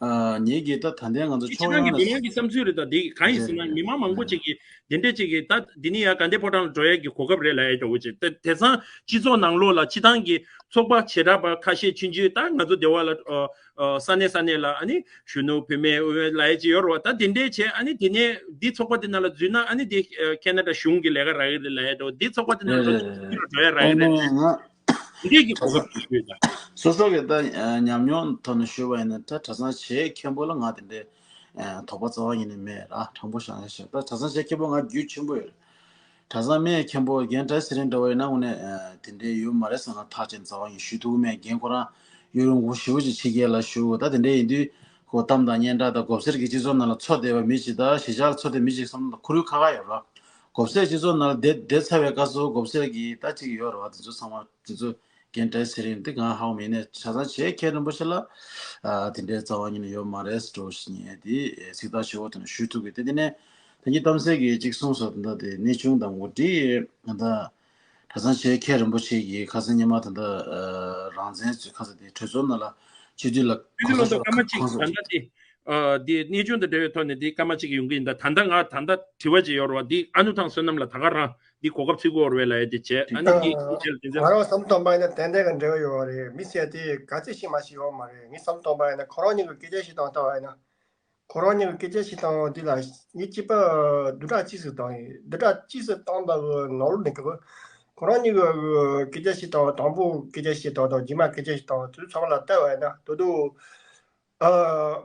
ཨ་ངེད་ཀྱིས་ད་ད་ལྟའི་ང་ཚོ་སྤྱི་ཕྱོགས་བཏང་གི་ཡོངས་མི་ལ་མང་གི་བསམ་ཚུལ་རེད། ད་དེ་གང་ཡིན་ཟེར་ན་རེད་རེད་མི་མང་མང་པོ་ཅིག་གིས་དེ་འདྲས་ཅིག་གིས་ད་དེ་ནི་ཡང་དགའ་ལྡན་ཕོ་བྲང་ལ་འགྲོ་ཡས་ཀྱི་གོ་སྐབས་རེད་ལབ་ཡས་འདྲ་བོ་ཅིག་ད་དེང་སང་སྤྱི་ཚོགས་ནང་ལོགས་ལ་སྤྱི་བཏང་གི་ཚོགས་པ་བྱེ་བྲག་པ་ཁ་ཤས་ཆུང་ཆུང་ད་ང་ཚོ་སྡེ་བ་ལ་ཨ་ཨ་ས་གནས་ས་གནས་ལ་ཨ་ནི་གཞོན་ནུ་བུད་མེད་དབུས་པའི་ལབ་ཡས་ཅིག་ཡོད་རེད་བ། ད་དེ་འདྲས་བྱས་ཨ་ནི་དེ་ནས་འདི་ཚོགས་པ་དེ་ནང་ལ་འཛུལ་ན་ཨ་ནི་དེ་ཨ་ཁེ་ན་ཌ་གཞུང་གི་ལས་ཀ་རག་གི་རེད་ལབ་ཡས་འདྲ་བོ། འདི་ཚོགས་པ་དེ་ནང་ལ་འགྲོ་ཡས་རག་གི་རེད། འདི་གི་གོ་སྐབས་ཅིག་ཞུས་ད། སོ་སོ་གི་ད་ཨ་ཉམས་མྱོང་ཐོག་ནས་ཞུས་པ་ཡིན་ན་ད་གྲྭ་ཚང་བྱེས་མཁན་པོ་ལ་ང་དེ་འདྲས་ ཨ་དོགས་པ་རྩ་བ་ཉིད་ནས་མེད་ར། དྲང་པོ་བཞག་ན་ཤེས། ད་གྲྭ་ཚང་ཆེ་མཁན་པོ་ང་རྒྱུས་ཆེན་པོ་ཡོད་རེད། གྲྭ་ཚང་མེད་མཁན་པོ་རྒན་བཀྲ་ཤིས་ཚེ་རིང་འདྲ་བོ་ཡིན་ན་དངོས་གནས་ཨ་དེ་འདྲའི་ཡོད་མ་རེད་བསམ་ན་ཐག་བཅད་ནས་རྩ་བ་ཉིད་ཞུ་ཐུབ་མེད། རྒན་ཁོ་རང་ཡུན་རིང་པོ་ཞེ་པོ་ཅིག་ཕྱི་རྒྱལ་ལ་བཞུགས། ད་དེ་འདྲ་ཡིན་དུས་ཁོ་གཏམ་དང་སྙན་གྲགས་དང་གོ་སར་གྱི་སྤྱི་ཚོགས་ནང་ལ་འཚོ་བསྡད་པ་མི་ཅིག་དང་གཞིས་ཆགས་ལ་འཚོ་བསྡད་མི་ཅིག་བསམ་བློ་ཁོར་ཡུག་ཁ་ཁ་ཡོད་ར། གོ་སར་སྤྱི་ཚོགས་ནང་ལ་བསྡད་བསྡད་ཚར་བའི་སྐབས་སུ་གོ་སར་གྱི་ད་ཅིག་ཡོད་ར་བ། དེ་ཚོ་ཚང་མ་དེ་ཚོ་རྒན་བཀྲ་ཤིས་ཚེ་རིང་འདི་གང་ཧ་གོ་མེད་ནས་གྲྭ་ཚང་ཆེ་མཁན་རིན་པོ་ཆེ་ལ་ཨ་དེ་འདྲའི་རྩ་བ་ཉིད་ནས་ཡོད་མ་རེད་ཟེར་འགྲོ་ཞིག་ཉན་དེ་ཚིག་ཐག་ཆོད་པོ་དེ་ནས་ཞུ་ཐུབ་གི། དེ་དེ་ནས་ད་གིན་གཏམ་གསལ་གྱིས་གཅིག་གསུངས་སོང་། ད་ལྟ་དེ་གནས་ཆུང་དང་ངོ་སྤྲོད་ད་ལྟ་གྲྭ་ཚང་ཆེ་མཁན་རིན་པོ་ཆེ་གིས་ཁ་སང་ཉི་མ་ད་ལྟ་ཨ་རང་བཙན་ཚོས་ཁ་སང་དེ་གྲོས་ཚོགས་ནང་ལ་སྤྱི་འཐུས་ལ་སྤྱི་འཐུས་ལ་གང་ཟག་སྐར་མ་གང་གཅིག་ཟག་ད་ལྟ་དེ་ཨ་དེ་གནས་ཆུང་དང་འབྲེལ་བའི་ཐོག་ནས་དེ་སྐར་མ་གཅིག་ཡོང་གི་ཡིན། ད་ད་ལྟ་ང་ད་ལྟ་དྲི་བ་ཅིག་ཡོད་རེད་བ། དེ་ཨ་ནུ་ཐང་བསོད་ནམས་ལ་ད་ག་རང་འདི་གོ་སྐབས་ཚིག་གོ་ར་བས་ལ་ཡ་དེ་བྱས། ཨ་ནི་འདི་ཨ་ང་རང་བསམ་བློ་གཏོང་པ་ཡིན་ན་ཏན་ཏན་གྱི་འབྲེལ་བ་ཡོད་རེད། མི་ཟེར་དེ་ག་ཚད་ཤེས་མ་ཤེས་ཡོད་མ་རེད། ངས་བསམ་བློ་གཏོང་པ་ཡིན་ན་ཁོ་རང་གཉིས་ཀྱི་སྐད་ཆ་ཞིག་བཏང་བཏང་བ་ཡིན་ན། ཁོ་རང་གཉིས་ཀྱི་སྐད་ཆ་ཞིག་བཏང་བ་དེ་ལ་ངས་གཅིག་པ་བསྡུར་གྲངས་གཅིག་ཙམ་བཏང་ཡིན། བསྡུར་གྲངས་གཅིག་ཙམ་བཏང་པ་གི་ནང་ལོགས་ནས་ཀྱི་ཁོ་རང་གཉིས་ཀྱི་སྐད་ཆ་ཞིག་བཏང་བ། དང་པོ་སྐད་ཆ་ཞིག་བཏང་དང་རྗེས་མ་སྐད་ཆ་ཞིག་བཏང་བ་དེ་ཚང་མ་ལ་ལྟ་བ་ཡིན་ན་ད་དུང་ཨ་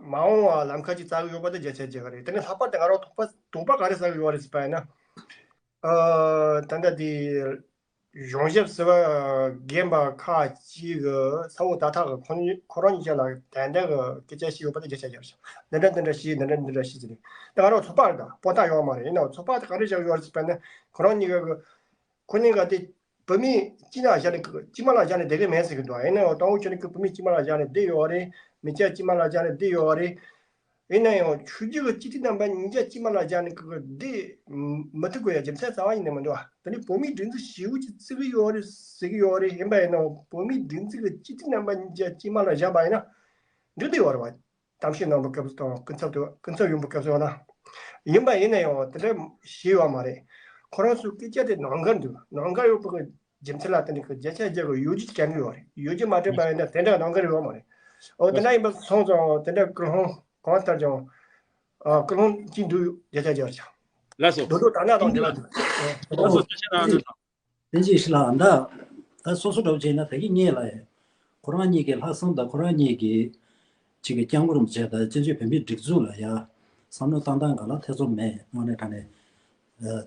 མ་འོངས་པ་ལམ་ཁ་ཅིག་བཙལ་གི་ཡོད་པ་དེ་བརྒྱ་ཆ་བརྒྱ་ག་རེད། དེ་ནས་ལྷག་པར་དུ་ང་རང་དོགས་པ་དོགས་པ་ག་རེ་ཟ་གི་ཡོད་རེད་ཟེར་བ་ཡིན་ན། ཨ་ད་ལྟ་དེ་གཞུང་ཞབས་ཟེར་བ་རྒན་པ་ཁག་ཅིག་གི་ས་འོག་ད་ཐག་གི་ཁོ་ཁོ་རང་གཉིས་ཆ་ལ་ཏན་ཏན་གི་སྐད་ཆ་བཤད་ཡོད་པ་དེ་བརྒྱ་ཆ་བརྒྱ་རེད། འདི་འདྲ་འདི་འདྲ་བཤད། འདི་འདྲ་འདི་འདྲ་བཤད་ཟེར་ནས། ད་ང་རང་ཚོགས་པ་རེད། ད་དཔང་རྟགས་ཡོད་མ་རེད། ཡིན་ནའང་ཚོགས་པ་དེ་ག་འདྲ་བཞག་ཡོད་རེད་ཟེར་བ་ཡིན་ན། ཁོ་རང་གཉིས་ཀ་གི་ཁོ་གཉིས་ཀ་དེ་བོད་མི་སྤྱི་ནང་བཞག་ནས་སྤྱི་དམངས་ལ་བཞག་ནས་བསྡད་ཀྱི་མེད་ཟེར་གྱི་འདུག་ཡིན་ནའང་དང་པོ་ཁྱོད་ནི་ཁོ་བོད་མི་སྤྱི་དམངས་ལ་བཞག་ནས་བསྡད་ཡོད་རེད། མི་སྐྱ་སྤྱི་དམངས་ལ་བཞག་ནས་བསྡད་ཡོད་རེད། ཡིན་ན་ཡང་ཆོས་བརྒྱུད་ཀྱི་སྤྱི་འཐུས་རྣམ་པ་གཉིས་ཀ་སྤྱི་དམངས་ལ་བཞག་ནས་ཁོ་གི་བསྡད་མི་ཐུབ་དགོས་ཡ་རྒྱུ་མཚན་རྩ་བ་ཉིད་ནས་མི་འདུག་ད་ནི་བོད་མིའི་སྒྲིག་འཛུགས་ཞེ་པོ་ཅིག་བརྩི་གི་ཡོད་རེད་ཟེར་གི་ཡོད་རེད། ཡིན་པ་ཡིན་ནའང་བོད་མིའི་སྒྲིག་འཛུགས་ཀྱི་སྤྱི་འཐུས་རྣམ་པ་གཉིས་ཀ་སྤྱི་དམངས་ལ་བཞག་པ་ཡིན་ན་འགྲིག་གི་ཡོད་རེད་བ། གཏམ་བཤད་གནང་བའི་སྐབས་སུ་དང་སྐུ་ཚབ་དུ་སྐུ་ཚབ་ཡོང་བའི་སྐབས་སུ་ཡང་ན། ཡིན་པ་ཡིན་ན་ཡང་དེ་འདྲ་བྱས་ཡོད་མ་རེད། ཁོ་རང་ཚོའི་སྐད་ཆ་དེ་ནང་འགལ་འདུག་ནང་འགལ་ཡོད་པའི་རྒྱུ་མཚན་ལ་བརྟེན་ནས་ཁོ་བརྒྱ་ཆ་བརྒྱ་གི་ཡོ་བྱད་དྲན་གི་ཡོད་རེད། ཡོ་བྱད་མ་དྲན་པ་ཡིན་ན་དེ་འདྲ་ནང་འགལ་ཡོད་མ་རེད། འོ་དེ་འདྲ་ཡིན་པ་སོང་ཙང་དེ་འདྲ་ཀུན་སློང་གང་ལྟར་ཀྱང་ཨ་ཀུན་སློང་གཅིག་འདུག་བརྒྱ་ཆ་བརྒྱ་ཆ། ལགས་སོ། རྡོ་རྡོ་དྲ་ནག་དང་དེ་ལ་ལགས་སོ། ཐུགས་རྗེ་ཆེ་གནང་། བསྟན་འཛིན་ཤི་ལགས། ད་ད་སོ་སོ་འདྲ་བོ་བྱས་ན་ད་གིན་ངེད་ལ་ཡ་ཁོ་རང་གཉིས་ཀྱི་ལྷག་བསམ་དང་ཁོ་རང་གཉིས་ཀྱི་གཅིག་གི་སྐྱབས་མགོན་རིན་པོ་ཆེ་དང་བཙན་བྱོལ་བོད་མིའི་སྒྲིག་འཛུགས་ལ་ཡ་བསམ་བློ་བཏང་སྟངས་སྒང་ལ་ཐེ་ཚོམ་མེད། དངོས་གནས་དྲང་གནས་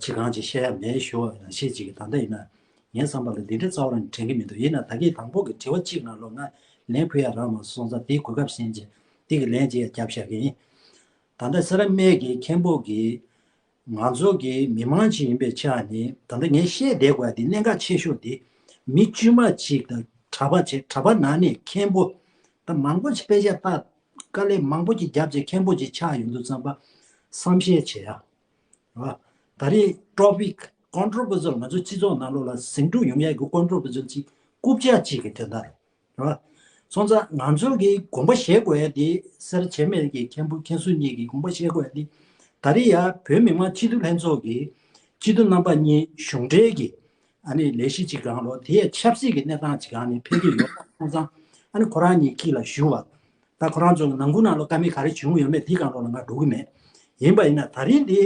ཅི་གང་ཅིག་བཤད་ཡ་མེད་ཞུ་བ་ཡིན་ན་ཤེས་ཅིག་གི་ད་ལྟ་ཡིན་ན་ངའི་བསམ་པ་ལ་འདི་འདྲའི་རྩ་བ་རང་དྲན་གྱི་མི་འདུག་ཡིན་ན་ད་གིན་དང་པོ་གི་དྲི་བ་གཅིག་ནང་ལོགས་ང་ལན་ཕུལ་ཡ་རག་མ་སོང་ཙང་དེའི་གོ་སྐབས་ཤིག་བྱས་དེ་གི་ལན་ཅིག་ཡ་རྒྱབ་བཞག་གི་ཡིན། ད་ལྟ་སེ་ར་སྨད་ཀྱི་མཁན་པོ་གི་ང་ཚོ་གི་མི་མང་ཅིག་ཡིན་པའི་ཆ་ནས་ད་ལྟ་ངས་བཤད་བསྡད་དགོས་ཡ་དེ་གནད་འགག་ཆེ་ཤོས་དེ་མི་དཀྱུས་མ་ཅིག་དང་གྲྭ་པ་ཅིག་གྲྭ་པ་ནང་ནས་མཁན་པོ་ད་མང་པོ་ཅིག་དཔེ་ཆ་ལྟ་དཀའ་ལས་མང་པོ་ཅིག་བརྒྱབ་བྱས་མཁན་པོ་ཅིག་ཆགས་ཡོང་དུས་ཙམ་པ་བསམ་ཤེས་བྱེད་ཡ་རེད་བ། ད་རེས་ཊོ་པིག་ཀོན་ཊོ་བར་སལ་ང་ཚོ་སྤྱི་ཚོགས་ནང་ལོགས་ལ་ཟིང་འཁྲུག་ཡོང་ཡ་གི་ཀོན་ཊོ་བར་སལ་ཅིག་རྐུབ་བཀྱག་ཅིག་གི་དོན་དག་རེད། རེད་བ། སོང་ཙང་ང་ཚོ་གིས་དགོངས་པ་བཞེས་དགོས་ཡ་དེ་སེ་ར་བྱེས་སྨད་ཀྱི་མཁན་པོ་མཁན་ཟུར་གཉིས་ཀྱིས་དགོངས་པ་བཞེས་དགོས་ཡ་དེ་ད་རེས་ཡ་བོད་མི་མང་སྤྱི་འཐུས་ལྷན་ཚོགས་ཀྱི་སྤྱི་འཐུས་རྣམ་པ་གཉིས་གཞུང་འབྲེལ་གྱི་ཨ་ནི་ལས་གཞི་གཅིག་སྒང་ལོགས་དེ་ཡ་ཆབ་སྲིད་ཀྱི་གནས་སྟངས་གཅིག་སྒང་ནས་ཕེབས་ཀྱི་ཡོད་པ་སོང་ཙང་ཨ་ནི་ཁོ་རང་གཉིས་དཀྱིལ་ལ་ཞུགས་པ། ད་ཁོ་རང་ཚོ་ནང་ཁུལ་ནང་ལོགས་དཀའ་མེད་ག་རེ་བྱུང་ཡོད་མེད་དེ་སྒང་ལོགས་ལ་ང་འགྲོ་གི་མེད། ཡིན་པ་ཡིན་ན་ད་རིང་འདི་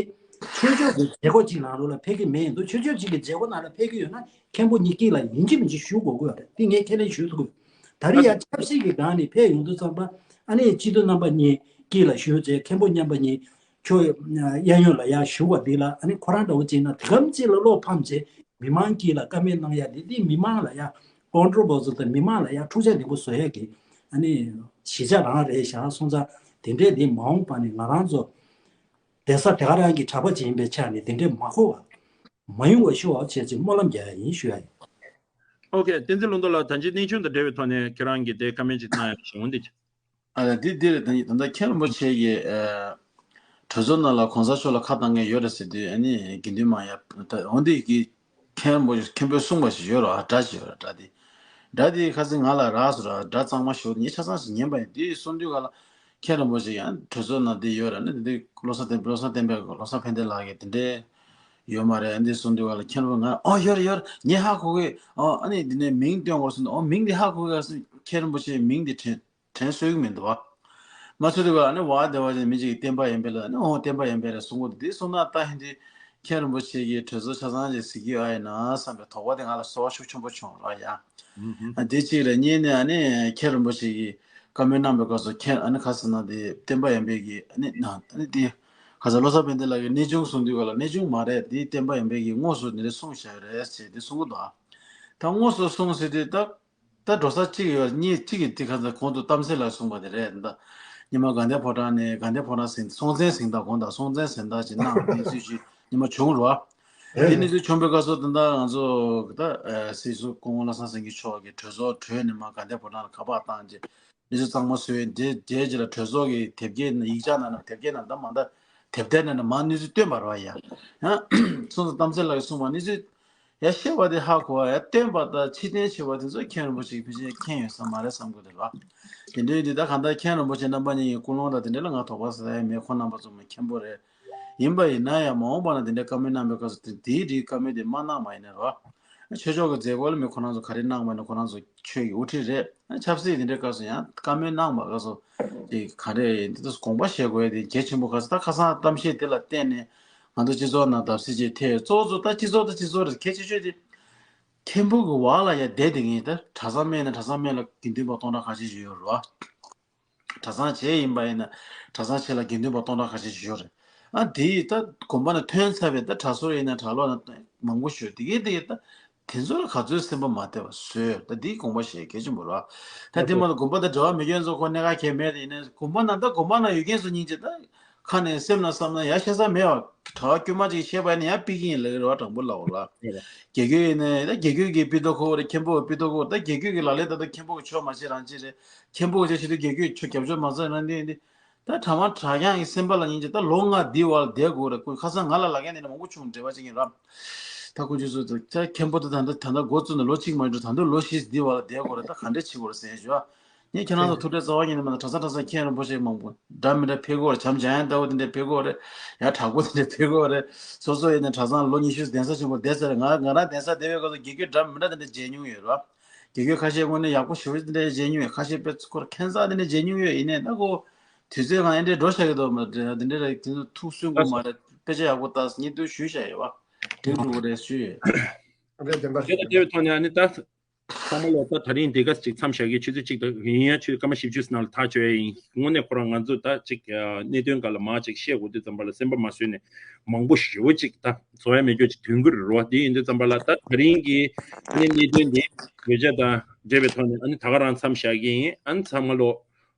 ཆོས་ཕྱོགས་ཀྱི་མཛད་སྒོ་གཅིག་ནང་ལོགས་ལ་ཕེབས་ཀྱི་མེད་འདུག་ཆོས་ཕྱོགས་གཅིག་གི་མཛད་སྒོ་ནང་ལ་ཕེབས་ཀྱི་ཡོད་ན་མཁན་པོ་གཉིས་དཀྱིལ་ལ་ཡིན་གཅིག་མིན་གཅིག་ཞུ་དགོས་ཀྱི་ཡོད་རེད། འདི་ངས་ཁས་ལེན་ཞུ་ཐུབ་ཀྱི་ཡོད། ད་རིང་ཡང་ཆབ་སྲིད་ཀྱི་སྒང་ནས་ཕེབས་ཡོང་དུས་ཙམ་པ་ཨ་ནི་སྤྱི་འཐུས་རྣམ་པ་གཉིས་དཀྱིལ་ལ་ཞུགས་བྱས་མཁན་པོ་མཉམ་པ་གཉིས་ཁྱོད་གཡས་གཡོན་ལ་ཡར་ཞུགས་པ་འདི་ལ་ཨ་ནི་ཁོ་རང་འདྲ་བོ་བྱས་ན་དེ་གམ་གཅིག་ལ་བློ་ཕམ་བྱས་མི་མང་དཀྱིལ་ལ་དཀའ་མེད་གནང་ཡ་འདི་འདི་མི་མང་ལ་ཡ་ཀོན་ཊོ་བར་སལ་དང་མི་མང་ལ་ཡ་འཁྲུག་ཆ་ལྡན་པོ་བཟོ་ཡ་གི་ཨ་ནི་གཞིས་ཆགས་རང་རེད་བཞག་སོང་ཙང་དེ་འདྲས་འདི་མ་འོངས་པ་ནས་ང་རང་ཚོ་བསྡད་ས་དེ་ག་རང་གི་གྲྭ་པ་ཅིག་ཡིན་པའི་ཆ་ནས་དེ་འདྲས་མ་གོ་བ་མ་ཡོང་བ་ཤོག་བྱས་ཅིག་སྨོན་ལམ་རྒྱག་ཡ་ཡིན་ཞུ་ཡ་ཡིན། ཨོ་ཁེ། བསྟན་འཛིན་ལྷུན་རྡོ་ལགས་ད་ཅི་གནས་ཆུང་དང་འབྲེལ་བའི་ཐོག་ནས་ཁྱེད་རང་གིས་དེ་བཀའ་མོལ་ཅིག་གནང་ཡ་ཞིག་འོང་དེ། ཨ་ལ་འདི་འདིར་ད་ད་ལྟ་མཁན་རིན་པོ་ཆེ་གིས་ཨ་གྲོས་ཚོགས་ནང་ལ་གོང་ས་མཆོག་ལ་ཁ་བཏང་མཁན་ཡོད་རེད་ཟེར་དུས་ཨ་ནི་དགེ་འདུན་མང་ཡ་ད་འོང་དེ་གི་མཁན་རིན་པོ་ཆེ་མཁན་པོས་གསུངས་པ་ཞིག་ཡོད་རེད་བ། སྒྲ་ཞིག་ཡོད་རེད། སྒྲ་དེ་སྒྲ་དེ་ཁ་སང་ང་ལ་རག་སོང་ར། སྒྲ་གཙང་མ་ཞིག་ངས་ཆ་ཚང་ཞིག་ཉན་པ་ཡིན། དེ་གསུང་དུས་ག་ལ་མཁན་རིན་པོ་ཆེ་ཡང་གྲོས་ཚོགས་ནང་དེ་ཡོད་རེད། ཨ་ནི་དེ་བློ་བཟང་བསྟན་བློ་བཟང་བསྟན་པའི་བློ་བཟང་ཕན་བདེ་ལགས་ཀྱིས་དེ་འདྲའི་ཡོད་མ་རེད། འདི་གསུང་དུས་ག་ལ་མཁན་པོ་ང་ཨོ་ཡོད་རེད་ཡོད་རེད་ངས་ཧ་གོ་གི། ཨོ་ཨ་ནི་འདི་ནས་མིང་བཏོན་དགོས་གསུངས། ཨོ་མིང་འདི་ཧ་གོ་གི་ཟེར། མཁན་རིན་པོ་ཆེའི་མིང་འདི་དྲན་དྲན་གསོ་གི་མི་འདུག་བ། མ་ཚོད་དུས་ག་ལ་ཨ་ནི་བ་དེ་བ་ཅན་མི་གཅིག་གིས་བསྟན་པ་ཡན་པའི་ལ་ཨ་ནི་ཨོ་བསྟན་པ་ཡན་པའི་རེད་གསུང་གོ། འདི་གསུང་ན་ད་ཧིན་དི་མཁན་རིན་པོ་ཆེ་གིས་གྲོས་ཚོགས་ཆ་ཚང་ཅིག་གཟིགས་ཀྱི་ཨ་ཡིན་ན་བསམ་པའི་དོགས་པ་དེ་ང་ལ་གསོ་བ་ཤུགས་ཆེན་པོ་བྱུང་ར་ཡ། ཨ་འདི་གཅིག་རེད། གཉིས་ནས་ཨ་ནི་མཁན་རིན་པོ་ཆེ་གིས་ བཀའ་མོལ་གནང་པའི་སྐབས་སུ་མཁྱེན། ཨ་ནི་ཁ་སང་ན་དེ་བསྟན་པ་ཡར་འཕེལ་གྱི་ཨ་ནི་ན་ཨ་ནི་དེ་ཁ་སང་བློ་བཟང་དཔལ་ལྡན་ལགས་ཀྱིས་གནས་ཆུང་གསུང་དུས་ག་ལ་གནས་ཆུང་མ་རེད། དེ་བསྟན་པ་ཡར་འཕེལ་གྱི་དངོས་སུ་འདི་འདྲ་གསུངས་བཞག་རེད་ཟེར་དེ་གསུང་གི་འདུག་ད་དངོས་སུ་གསུངས་ཟེར་དུས་ད། ད་འགྲོ་ས་གཅིག་ཡོད་གཉིས་གཅིག་གིས་དེ་ཁ་ཚ་གོང་དུ་གཏམ་ཚེ་ལ་གསུངས་པ་དེ་རེད། ད་ཉི་མ་དགའ་ལྡན་ཕོ་བྲང་ནས་དགའ་ལྡན་ཕོ་བྲང་ཟིན་སྲོང་བཙན་ཟིན་ད་གོང་དང་སྲོང་བཙན་ཟིན་ད་ཅིག་གནང་གནས་ཚུལ་ཞིག་ཉི་མ་བྱུང་རོ། དེ་གནས་ཚུལ་བྱུང་པའི་སྐབས་སུ་ད་ལྟ་ང་ཚོ་ད་སྲིད་ཟུར་སྐུ་ངོ་བློ་བཟང་སེང་གེ་མཆོག་གིས་གྲོས་ཚོགས་གྲོལ་ནས་མ་དགའ་ལྡན་ཕོ་བྲང་ལ་ཁ་པར་བཏང་རྗེས་གནས་ཚུལ་གཙང་མ་བཟོས། དེ་རྗེས་ལ་གྲོས་ཚོགས་ཀྱི་དེབ་སྐྱེལ་ནང་ཡིག་ཆ་ནང་ན་དེབ་སྐྱེལ་ནང་ད་མ་ད་དེབ་ཐེར་ནང་ན་མ་གནས་ཚུལ་བཏོན་པ་རེད་བ། ཡ་ཡང་སོང་ཙང་གཏམ་ཚེ་ལགས་ཀྱིས་གསུངས་པ་གནས་ཚུལ། ཡ་ཤེས་པ་དེ་ཧ་གོ་བ། ཡ་བསྟན་པ་དང་ཕྱི་བསྟན་ཆེ་བ་དེ་ཚོ་མཁན་རིན་པོ་ཆེ་གི་ཕལ་ཆེར་མཁྱེན་ཡོད་ས་མ་རེད་བསམ་གི་རེད་ལ། དེ་འདྲའི་འདི་ད་གང་ལྟར་མཁན་རིན་པོ་ཆེ་རྣམ་པ་གཉིས་ཀྱི་ཀུན་སློང་དང་དེ་འདྲ་ལ་ང་དོགས་པ་ཟ་ཡ་མེད། ཁོང་རྣམ་པ་ཚོ་མ་མཁན་པོ་རེད། ཡིན་པ་ཡིན་ན་ཡང་མ་འོངས་པ་ན་དེ་འདྲའི་བཀའ་མོལ་གནང་པའི་སྐབས་སུ་དེ་དེའི་རིགས་བཀའ་མོལ་དེ་མ་གནང་བ་ཡིན་ན་རོ། ཆོས་ཕྱོགས་ཀྱི་མཛད་སྒོ་ལ་མི་ཁོ་རང་ཚོ་ག་རེ་གནང་བ་ཡིན་ན་ཁོ་རང་ཚོ་ཆོས་ཀྱི་དབུ་ཁྲིད་རེད། ཆབ་སྲིད་དེ་འདྲའི་སྐབས་སུ་ཡང་བཀའ་མོལ་གནང་བ་སྐབས་སུ་དེ་ག་རེ་འདི་ལྟར་དགོངས་པ་བཞེས་དགོས་ཡ་དེ་གལ་ཆེན་པོ། ག་ས་ད་ཁ་སང་གཏམ་བཤད་དེ་ལ་བརྟེན་ནས། ང་ཚོ་སྤྱི་ཚོགས་ནང་བརྡབ་གསིག་ཅིག་ཐེབས། གཙོ་བོ་གཙོ་ད་སྤྱི་ཚོགས་ད་སྤྱི་ཚོགས་རེད། གལ་ཆེ་ཤོས་དེ་མཁན་པོ་གི་བར་ལ་ཡ་བསྡད་དེ་ངས་ད་གྲྭ་ཚང་མེད་ན་གྲྭ་ཚང་མེད་ལ་དགེ་འདུན་པ་སྟོང་ཕྲག་ཁ་ཤས་ཤིག་ཡོད་རེད་བ། གྲྭ་ཚང་བྱས་ཡིན་པ་ཡིན་ན་གྲྭ་ཚང་བྱས་ལ་དགེ་འདུན་པ་སྟོང་ཕྲག་ཁ་ཤས་ཤིག་ཡོད་རེད། ཨ་དེ་ཡིས་ད་དགོན་པ་ནང་ཐོན་ཚར་བའི་ད་གྲྭ་ཟུར་ཡིན་ན་གྲྭ་ལོག་ན་མང་པོ་ཞིག་ཡོད། དེ་གའི་དེ་ཡིས་ད་དེ་ཚོ་ལ་ག་ཚོད་སེམས་པ་མ་བདེ་བ་བཟོས། ད་འདིའི་དགོངས་པ་བཞེས་གལ་ཆེན་པོ་རེད་བ། ད་དེ་མ་གཏོགས་དགོན་པ་དང་འབྲེལ་བ་མེད་མཁན་ཚོ་ཁོ་གནད་འགག་གང་ཡང་མེད། དེ་ཡིན་ན་དགོན་པ་ནང་ད་དགོན་པ་ནང་ཡོད་མཁན་ཚོ་སྙིང་རྗེ་ད། ཁ་ནས་སེམས་ལ་བསམ་ན་ཡ་བཤད་ས་མེད་བ། གྲྭ་བ་དཀྱུས་མ་ཅིག་བཤད་པ་ཡིན་ན་ཡ་ཕི་གི་ཡིན་ལབ་ཀྱི་རེད་བ། དྲང་པོ་ལབ་འོ་ལ། དགེ་བསྐོས་ཡིན་ན་ད་དགེ་བསྐོས་ཀྱི་ཕི་ཏོ་ཁོ་རེད། མཁན་པོ་ཕི་ཏོ་ཁོ་ད་དགེ་བསྐོས་ཀྱི་ལག་ལེན་ད་ད་མཁན་པོ་གི་ཆོག་མ་བྱེད་རང་བྱེད་རེད། མཁན་པོ་གི་བྱེད་བྱེད་དུས་དགེ་བསྐོས་ཆོག་རྒྱབ་སྐྱོར་མ་བྱེད་རང་བྱེད་རེད། ད་གྲྭ་མ་གྲྭ་རྐྱང་གི་སེམས་པ་ལ་སྙིང་རྗེ། ད་ལོ་ལྔ་འདི་བར་ལ་བསྡད་དགོས་རེད། ཁོ་ཁ་སང་ང་ལ་ལབ་མཁན་དེ་འདྲ་མང་པོ་བྱུང་། འབྲེལ་བ་བྱེད་མཁན་རབ། ད་ཁོ་ཚོས་ད་མཁན་པོ་ད་ད་ད་ད་འགོ་བཙུགས་ནས་ལོ་གཅིག་མ་འགྲོ། ད་ད་ལོ་བཞི་འདི་བར་ལ་བསྡད་དགོས་རེད། ད་ག་འདྲས་བྱེད་དགོས་རེད་ཟེར་ཞུ་བ། ངས་ཁྱེད་རང་ཚོ་ཐུགས་ཁྲལ་རྩ་བ་ཉིད་ནས་མ་གནང་། གྲྭ་ཚང་གྲྭ་ཚང་མཁན་རིན་པོ་ཆེ་མང་པོ་འདྲ་མི་འདྲ་ཕེབས་ཀྱི་ཡོད་རེད། བྱམས་འཇམ་དབྱངས་ལྟ་བུ་དེ་འདྲ་ཕེབས་ཀྱི་ཡོད་རེད། ཡང་དྲག་པོ་དེ་འདྲ་ཕེབས་ཀྱི་ཡོད་རེད། སོ་སོ་ཡིན་ན་གྲྭ་ཚང་ལོ་ཉི་ཤུ་གདན་ས་ཆེན་པོ་བསྡད་ཚར་རེད། ང་ང་རང་གདན་ས་བསྡད་པའི་སྐབས་སུ་དགེ་བསྐོས་འདྲ་མི་འདྲ་དེ་འདྲ་མཇལ་མྱོང་ཡོད་རེད། དགེ་བསྐོས་ཁ་ཤས་དངོས་གནས་ཡག་པོ་ཞེ་པོ་དེ་འདྲ་མཇལ་མྱོང་ཡོད། ཁ་ཤས་དཔེ་ཁོ་རང་ཁྱད་མཚར་དེ་འདྲ་མཇལ་མྱོང་ཡོད། ཡིན་ནའི་ད་ཁོ་དུས་ཚོད་གང་ཨེ་འདྲའི་འགྲོ་བཞག་གི་འདུག་མ་དེ་འདྲ་རེད། དེ་ཚོ་ཐུགས་སུན་དགོས་མ་རེད། དཔེ་ཆ་ཡག་པོ་ལྟ་སྙིང་བསྡུས་ཞུས་བཞག་ཡོད་བ། དེ་འགྲོ་གི་རེད་ཞུས་ཡོད། རེད། བདེན་པ་རེད། དེ་ལྟ་བའི་ཐོག་ནས་ཨ་ནི་ད། ཚང་མ་ལོ་ད་ད་རིང་འདི་ག་ཅིག་མཚམས་བཞག་གི། ཆུ་ཚོད་གཅིག་དང་ཡིན་ཡ་ཆུ་སྐར་མ་བཞི་བཅུ་ནང་ལ་ཐག་ཆོད་ཡ་ཡིན། དངོས་གནས་ཁོ་རང་ང་ཚོ་ད་ཅིག་གནད་དོན་འགའ་ལ་མར་ཅིག་བཤད་དགོས་དུས་ཙམ་པ་ལ་སེམས་པ་མ་བཟོད་ནས་མང་པོ་ཞེ་པོ་ཅིག་ད་བཟོ་ཡ་མེད་རྒྱུ་ཅིག་ཐོན་གི་རེད་བ། དེ་ཡིན་དུས་ཙམ་པ་ལ་ད་ད་རིང་གི་ཨ་ནི་གནད་དོན་འདི་བརྗོད་བྱ་དང་འབྲེལ་བའི་ཐོག་ནས་ཨ་ནི་ད་ག་རང་མཚམས་བཞག་གི་ཡིན། ཨ་ནི་ཚང་མ་ལོ་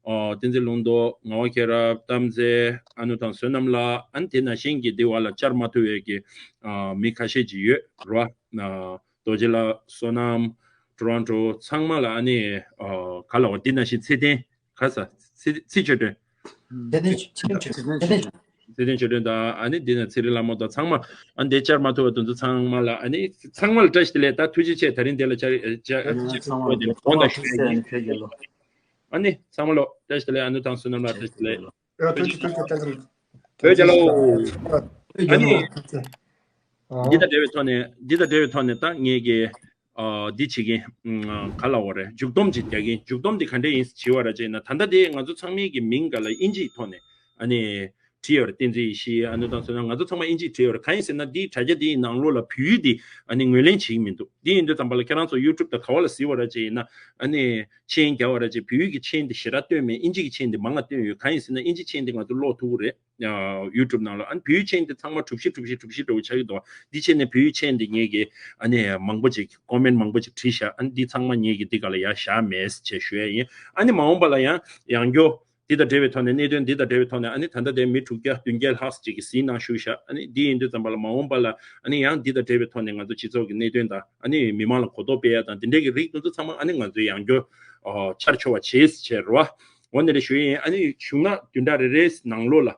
བསྟན་འཛིན་ལུང་རྟོགས། ངག་དབང་མཁྱེན་རབ། གཏམ་ཚེ། ཨ་ནུ་དང་བསོད་ནམས་ལགས། ཨ་ནི་དེ་ནང་བཞིན་གྱི་འདི་བ་ལ་བཅར་མ་ཐུབ་པའི་གི་མི་ཁ་ཤས་ཅིག་ཡོད་རེད་བ། རྡོ་རྗེ་ལགས། བསོད་ནམས། ཊོ་རོན་ཊོ། ཚང་མ་ལ་ཨ་ནི་ཨ་ག་ལ་བ་འདི་ནང་བཞིན་ཚེ་བརྟན་ག་ས་ཚེ་ཚེ་ཆོས་སྒྲོན། ཚེ་བརྟན་ཆོས་སྒྲོན། ཚེ་བརྟན་ཆོས་སྒྲོན། ཚེ་བརྟན་ཆོས་སྒྲོན་དང་ཨ་ནི་འདི་ན་ཚེ་རིང་ལྷ་མོ་དང་ཚང་མ་ཨ་ནི་འདི་བཅར་མ་ཐུབ་པ་དེ་ཚོ་ཚང་མ་ལ་ཨ་ནི་ཚང་མ་ལ་བཀྲ་ཤིས་བདེ་ལེགས། ད་ཐུགས་རྗེ་ཆེ། ད་རིང་འདི་ལ་བཅར་བཅར་ཚང་མ་ལ་དགོངས་དག་ཞུ་ཡ་ཡིན། ཨ་ནི་ཚང་མ་ལ་བཀྲ་ཤིས་བདེ་ལེགས། ཨ་ནུ་དང་བསོད་ནམས་ལགས་བཀྲ་ཤིས་བདེ་ལེགས། ཨ་ཐུགས་རྗེ་ཆེ། ཐུགས་རྗེ་ཆེ། བོད་རྒྱལ་ལོ། ཨ་ནི། འདི་དང་འབྲེལ་བའི་ཐོག་ནས་འདི་དང་འབྲེལ་བའི་ཐོག་ནས་ད་ངས་ཀྱི་ཨ་འདི་བྱེད་ཀྱིན་ག་ལ་བ་རེད། མཇུག་སྡོམ་ཅིག་རྒྱག་གིན། མཇུག་སྡོམ་འདི་ག་འདྲས་ཡིན་ཟེར་བ་ར་བྱས་ན། ད་ལྟ་དེ་ང་ཚོ་ཚང་མའི་གི་མིང་ག་ལ་དབྱིན་ཇིའི་ཐོག་ནས་ཨ་ནི་བྲིས་ཡོད་རེད། བསྟན་འཛིན་ཡེ་ཤེས། ཨ་ནུ་དང་བསོད་ནམས། ང་ཚོ་ཚང་མ་དབྱིན་ཇིའི་བྲིས་ཡོད་རེད། གང་ཡིན་ཟེར་ན་འདིའི་དྲ་རྒྱ་འདིའི་ནང་ལོགས་ལ་བོད་ཡིག་འདི་ཨ་ནི་ངོས་ལེན་བྱེད་ཀྱི་མི་འདུག་འདི་ཡིན་དུས་ཙམ་པ་ལ་ཁྱེད་རང་ཚོ་ཡུ་ཊུབ་དང་ག་བ་ལ་གཟིགས་པ་ར་བྱས་ཡིན་ན་ཨ་ནི་མཆན་རྒྱག་པ་ར་བྱས། བོད་ཡིག་གི་མཆན་འདི་ཞེ་དྲག་བཏོན་མེད། དབྱིན་ཇི་གི་མཆན་འདི་མང་ང་བཏོན་ཡོད། གང་ཡིན་ཟེར་ན་དབྱིན་ཇི་མཆན་འདི་ང་ཚོ་ཀློག་ཐུབ་ཀྱི་རེད། ཡུ་ཊུབ་ནང་ལ་ཨ་ནི་བོད་ཡིག་མཆན་འདི་ཚང་མ་གྲུ་བཞི་གྲུ་བཞི་གྲུ་བཞི་འདྲ་བོ་ཆགས་ཀྱི་འདུག་འདི་བྱས་ནས་བོད་ཡིག་མཆན་འདི་ངས་ཀྱི་ཨ་ནི་མང་པོ་ཅིག་ཀོ་མེན་མང་པོ་ཅིག་བྲིས་ཤག་ཨ་ནི་འདི་ཚང་མ་ངས་ཀྱི་འདི་ག་ལ་ཡར་བཞག་མེད་ཅེས་ཞུ་ཡ་ཡིན། ཨ་ནི་མ་འོངས་པ་ལ་ཡང་ཡང་བསྐྱར་འདི་དང་འབྲེལ་བའི་ཐོག་ནས། གནད་དོན་འདི་དང་འབྲེལ་བའི་ཐོག་ནས་ཨ་ནི་ད་ལྟ་དེ་མི་དྲུག་བརྒྱ་བདུན་བརྒྱ་ལྷག་ཅིག་གིས་གཟིགས་གནང་བཞུགས་ཤག་ཨ་ནི་འདི་ཡིན་དུས་ཙམ་པ་ལ་མ་འོངས་པ་ལ་ཨ་ནི་ཡང་འདི་དང་འབྲེལ་བའི་ཐོག་ནས་ང་ཚོ་སྤྱི་ཚོགས་ཀྱི་གནད་དོན་དང་ཨ་ནི་མི་མང་ལ་གོ་རྟོགས་སྤེལ་ཡ་དང་དེ་འདྲའི་གི་རིགས་དེ་ཚོ་ཚང་མ་ཨ་ནི་ང་ཚོས་ཡང་བསྐྱར་ཨ་བཅར་ཆོག་པ་བྱེད་ཟེར་བ། འོ་འདི་འདྲ་ཞུ་ཡ་ཡིན། ཨ་ནི་བྱུང་ན་བདུན་ཕྲག་རེ་རེའི་ནང་ལོགས་ལ།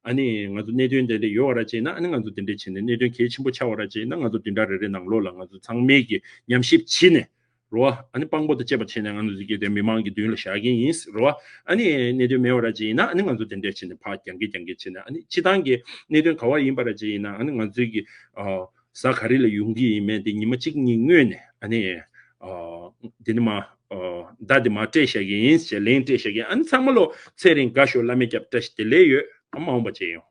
ཨ་ནི་ང་ཚོ་གནད་དོན་དེ་འདྲ་ཡོད་པ་ར་བྱས་ན་ཨ་ནི་ང་ཚོ་དེ་འདྲ་བྱས་ནས། གནད་དོན་གལ་ཆེན་པོ་ཆགས་པ་ར་བྱས་ན་ང་ཚོ་བདུན་ཕྲག་རེ་རེ་ནང་ལོགས་ལ་ང་ཚོ་ཚང་མས་ཀྱི་ཉམས་ཞིབ་བྱས་ནས་རོ། ཨ་ནི་དཔང་པོ་དང་བཅས་པ་བྱས་ནས་ང་ཚོ་ཚིག་གི་དེ་མི་མང་གི་མདུན་ལ་བཞག་གི་ཡིན་རོ། ཨ་ནི་གནད་དོན་མེད་པ་ར་བྱས་ཡིན་ན་ཨ་ནི་ང་ཚོ་དེ་འདྲ་བྱས་ནས་ཕར་རྒྱང་གི་རྒྱང་གི་བྱས་ནས། ཨ་ནི་སྤྱི་བཏང་གི་གནད་དོན་ག་བ་ཡིན་པ་ར་བྱས་ཡིན་ན་ཨ་ནི་ང་ཚོའི་གི་ཨ་གཟའ་ག་རེ་ལ་ཡོང་གི་ཡིན་མིན་དེ་ཉི་མ་གཅིག་གཉིས་སྔོན་ནས་ཨ་ནི་ཨ་དེ་ནི་མ་ཨ་བརྡ་དེ་མ་སྤྲད་བཞག་གི་ཡིན་ཟེར། ལན་སྤྲད་བཞག་གི་ཡིན། ཨ་ནི་ཚང་མ་ལོ་ཚེ་རིང་དགའ་ཤོག་བླ་མའི་སྐྱབས། བཀྲ་ཤིས་བདེ་ལེགས་ཡོད། ཨ་མ་འོངས་པ་མཇལ་ཡོང་།